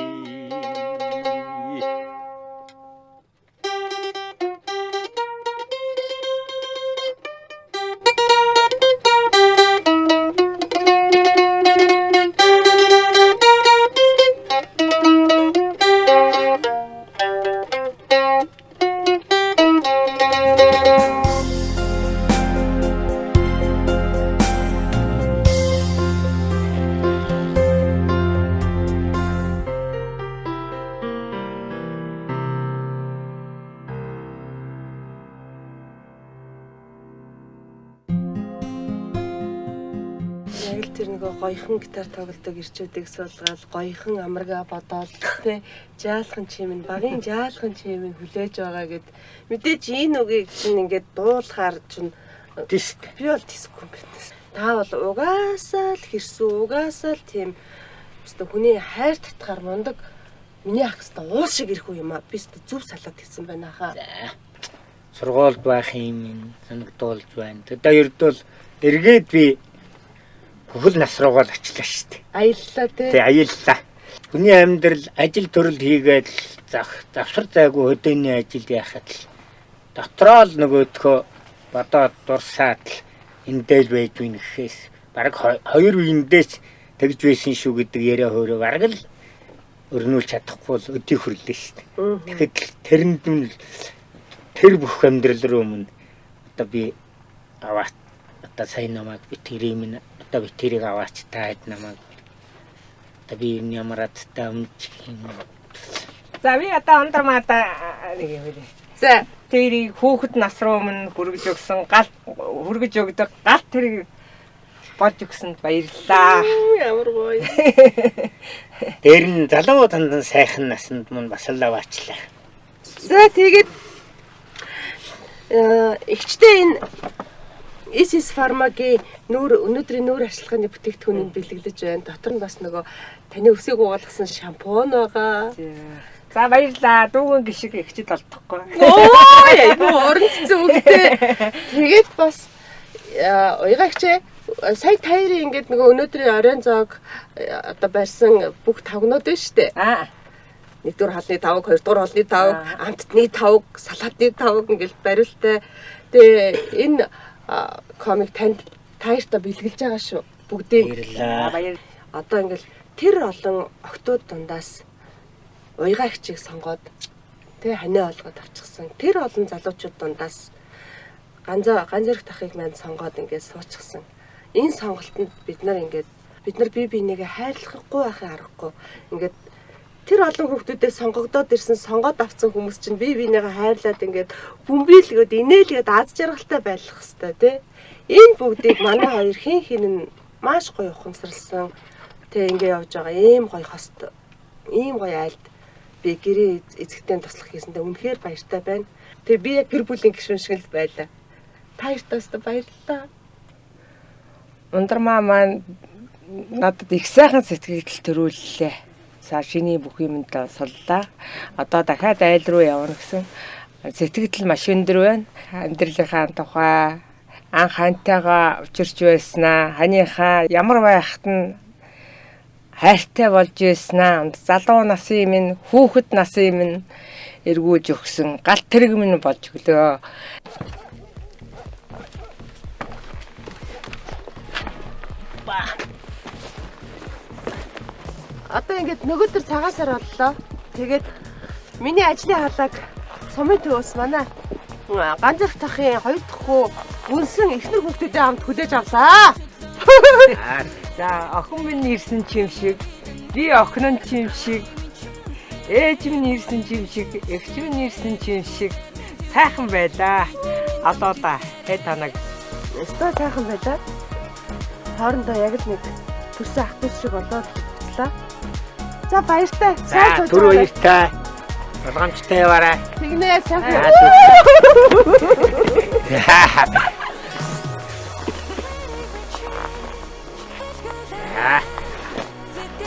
Яг л тэр нөгөө гоёхон гитар тоглодог ирчүүдийг суулгаад гоёхон амаргаа бодоол тэ жаалхан чим нь багын жаалхан чим нь хүлээж байгаа гэд мэдээж энэ үгийг чинь ингээд дуулахаар чинь Диск. Би бол диск юм байна. Та бол угаасаа л хэрсүү угаасаа л тийм өстө хүний хайр татгаар мундаг миний ах хэвээр уул шиг ирэх үү юм а. Би өстө зөв салаад хийсэн байна хаа. Сургуульд байх юм санагдуулж байна. Одоо ердөө эргээд би хөхөл нас руугаа л очлаа шүү дээ. Аяллаа тий. Тий, аяллаа. Хүний амьдрал ажил төрөл хийгээд л завсар зайгүй хөдөөний ажил яхад л дотроо л нөгөөдхөө бодоод дурсаад л эндээ л байж гин гэхээс бараг хоёр үеиндээ ч тэгж байсан шүү гэдэг яриа хөөрөө бараг л өрнүүлж чадахгүй бол өдий хөрлөө шүү дээ. Тэгэхэд л тэрэнд нь тэр бүх амьдрал руу мөн одоо би аваад одоо сая намайг би тэрийг минь одоо би тэрийг аваач та хэд намайг одоо би энэ ямар адтай өмч юм. За би одоо ундармаада нэг юм хэлье. За Тэрийг хүүхэд нас руу өмнө хүргэж өгсөн гал хүргэж өгдөг гал тэрийг болж өгсөнд баярлалаа. Ямар гоё. Дээр нь залуу тандан сайхан насанд мөн бас л аваачлаа. За тэгээд эгчтэй энэ Isis Pharma-гийн нүүр өнөөдрийн нүүр арчилгааны бүтээгдэхүүнийг бэлэглэж байна. Дотор нь бас нөгөө таны өсийг угаалгасан шампунь байгаа. За баярлалаа. Дүүгэн гişиг эгчид олдохгүй. Оо айгу уран цэцэн үгтэй. Тэгээд бас уйгаагч сая тайрын ингээд нөгөө өнөөдрийн оройн зоог одоо барьсан бүх тавгнууд байна штэ. Аа. Нэгдүгээр хоолны тавг, хоёрдугаар хоолны тавг, амттны тавг, салаатны тавг ингээл бариултай. Тэгээ энэ комик танд таяртаа бэлгэлж байгаа шүү. Бүгдийг Баярлалаа. Баяр. Одоо ингээл тэр олон октод дундаас уйгаагчийг сонгоод тэ ханиа олгоод авчихсан. Тэр олон залуучууд дундаас ганцаа ганц зэрэг тахыг маань сонгоод ингээд суучихсан. Энэ сонголтод бид нар ингээд бид нар бие биенийгээ хайрлахгүй байхын аргагүй. Ингээд тэр олон хүүхдүүдээ сонгогдоод ирсэн сонгоод авсан хүмүүс чинь бие биенийгээ хайрлаад ингээд бөмбөйлгөөд инээлгээд аз жаргалтай байх хэвээр тий. Энэ бүгдийг манай хоёр хин хин нь маш гоё ухамсарлсан. Тэ ингээ явж байгаа ийм гоё хост ийм гоё айлд би гэрээ эзэгтэй туслах хийсэндээ үнэхээр баяртай байна. Тэгээ би яг гэр бүлийн гишүүн шиг л байлаа. Та хоёртаас та баярлалаа. Ундармаа маань надад их сайхан сэтгэл төрүүллээ. За шиний бүх юмд суллаа. Одоо дахиад айл руу явна гэсэн сэтгэл маш өндөр байна. Амьдралынхаа тухай анх хантайгаа учирч байснаа, ханыхаа ямар байхад нь хайртай болж байснаа, залуу насын минь, хүүхэд насын минь эргүүлж өгсөн гал тэрэг минь болж өглөө. Одоо ингээд нөгөөдөр цагаан сар боллоо. Тэгээд миний ажлын халааг сумын төвөөс манай Ганзарх тахын хоёр дахь хүү үнсэн эхнэр хүүхдүүдээ хамт хүлээж авлаа. За охин минь ирсэн ч юм шиг, би охин нь ч юм шиг, ээж минь ирсэн ч юм шиг, эгч минь ирсэн ч юм шиг сайхан байлаа. Алоолаа. Хэд хоног. Өстой сайхан байлаа. Хоорондоо яг л нэг төрсөн ах дүүс шиг болоод буцлаа. За баяртай. Сайн За сууж түр байгаарай. баяртай. Болгоомжтой яваарай. Тэгнэ сайхан.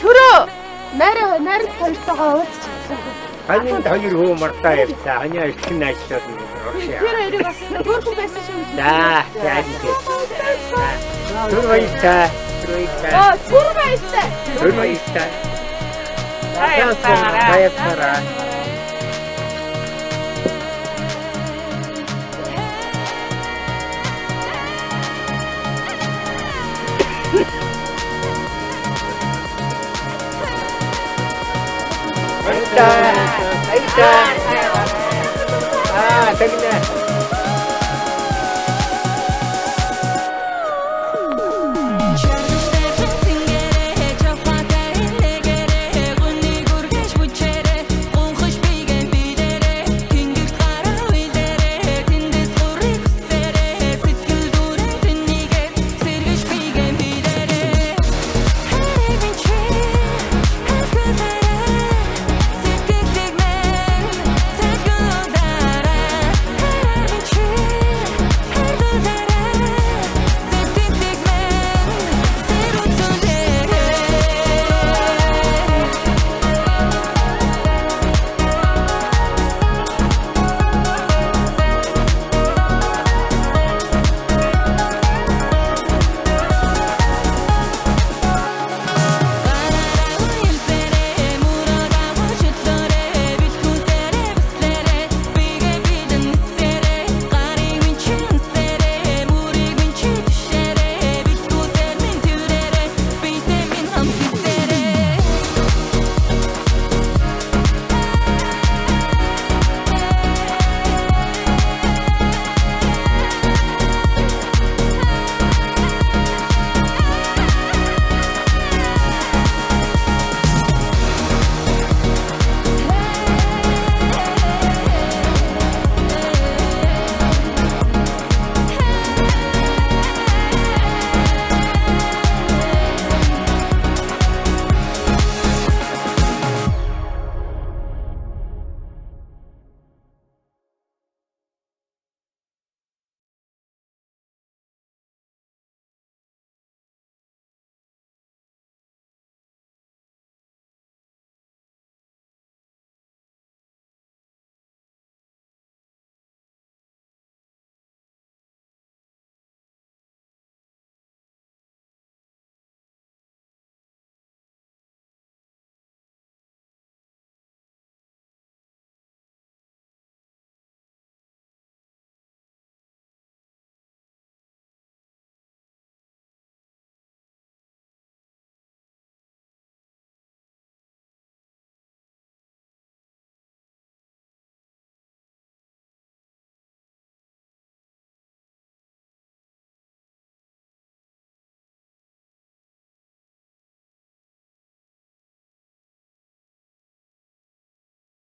Төрөө нарийн нарийн хоёртойгоо уулзчихсан. Ханин хоёр хүү мартаа явцаа. Ханиа эрхэн ажиллаад ингээд урагшаа. Тэр хоёрыг бас хөөрхөн байсан шүү. За за ингэ. Түр баяртай. Түр баяртай. Оо, түр баяртай. Түр баяртай. Баярлалаа. Баярлалаа.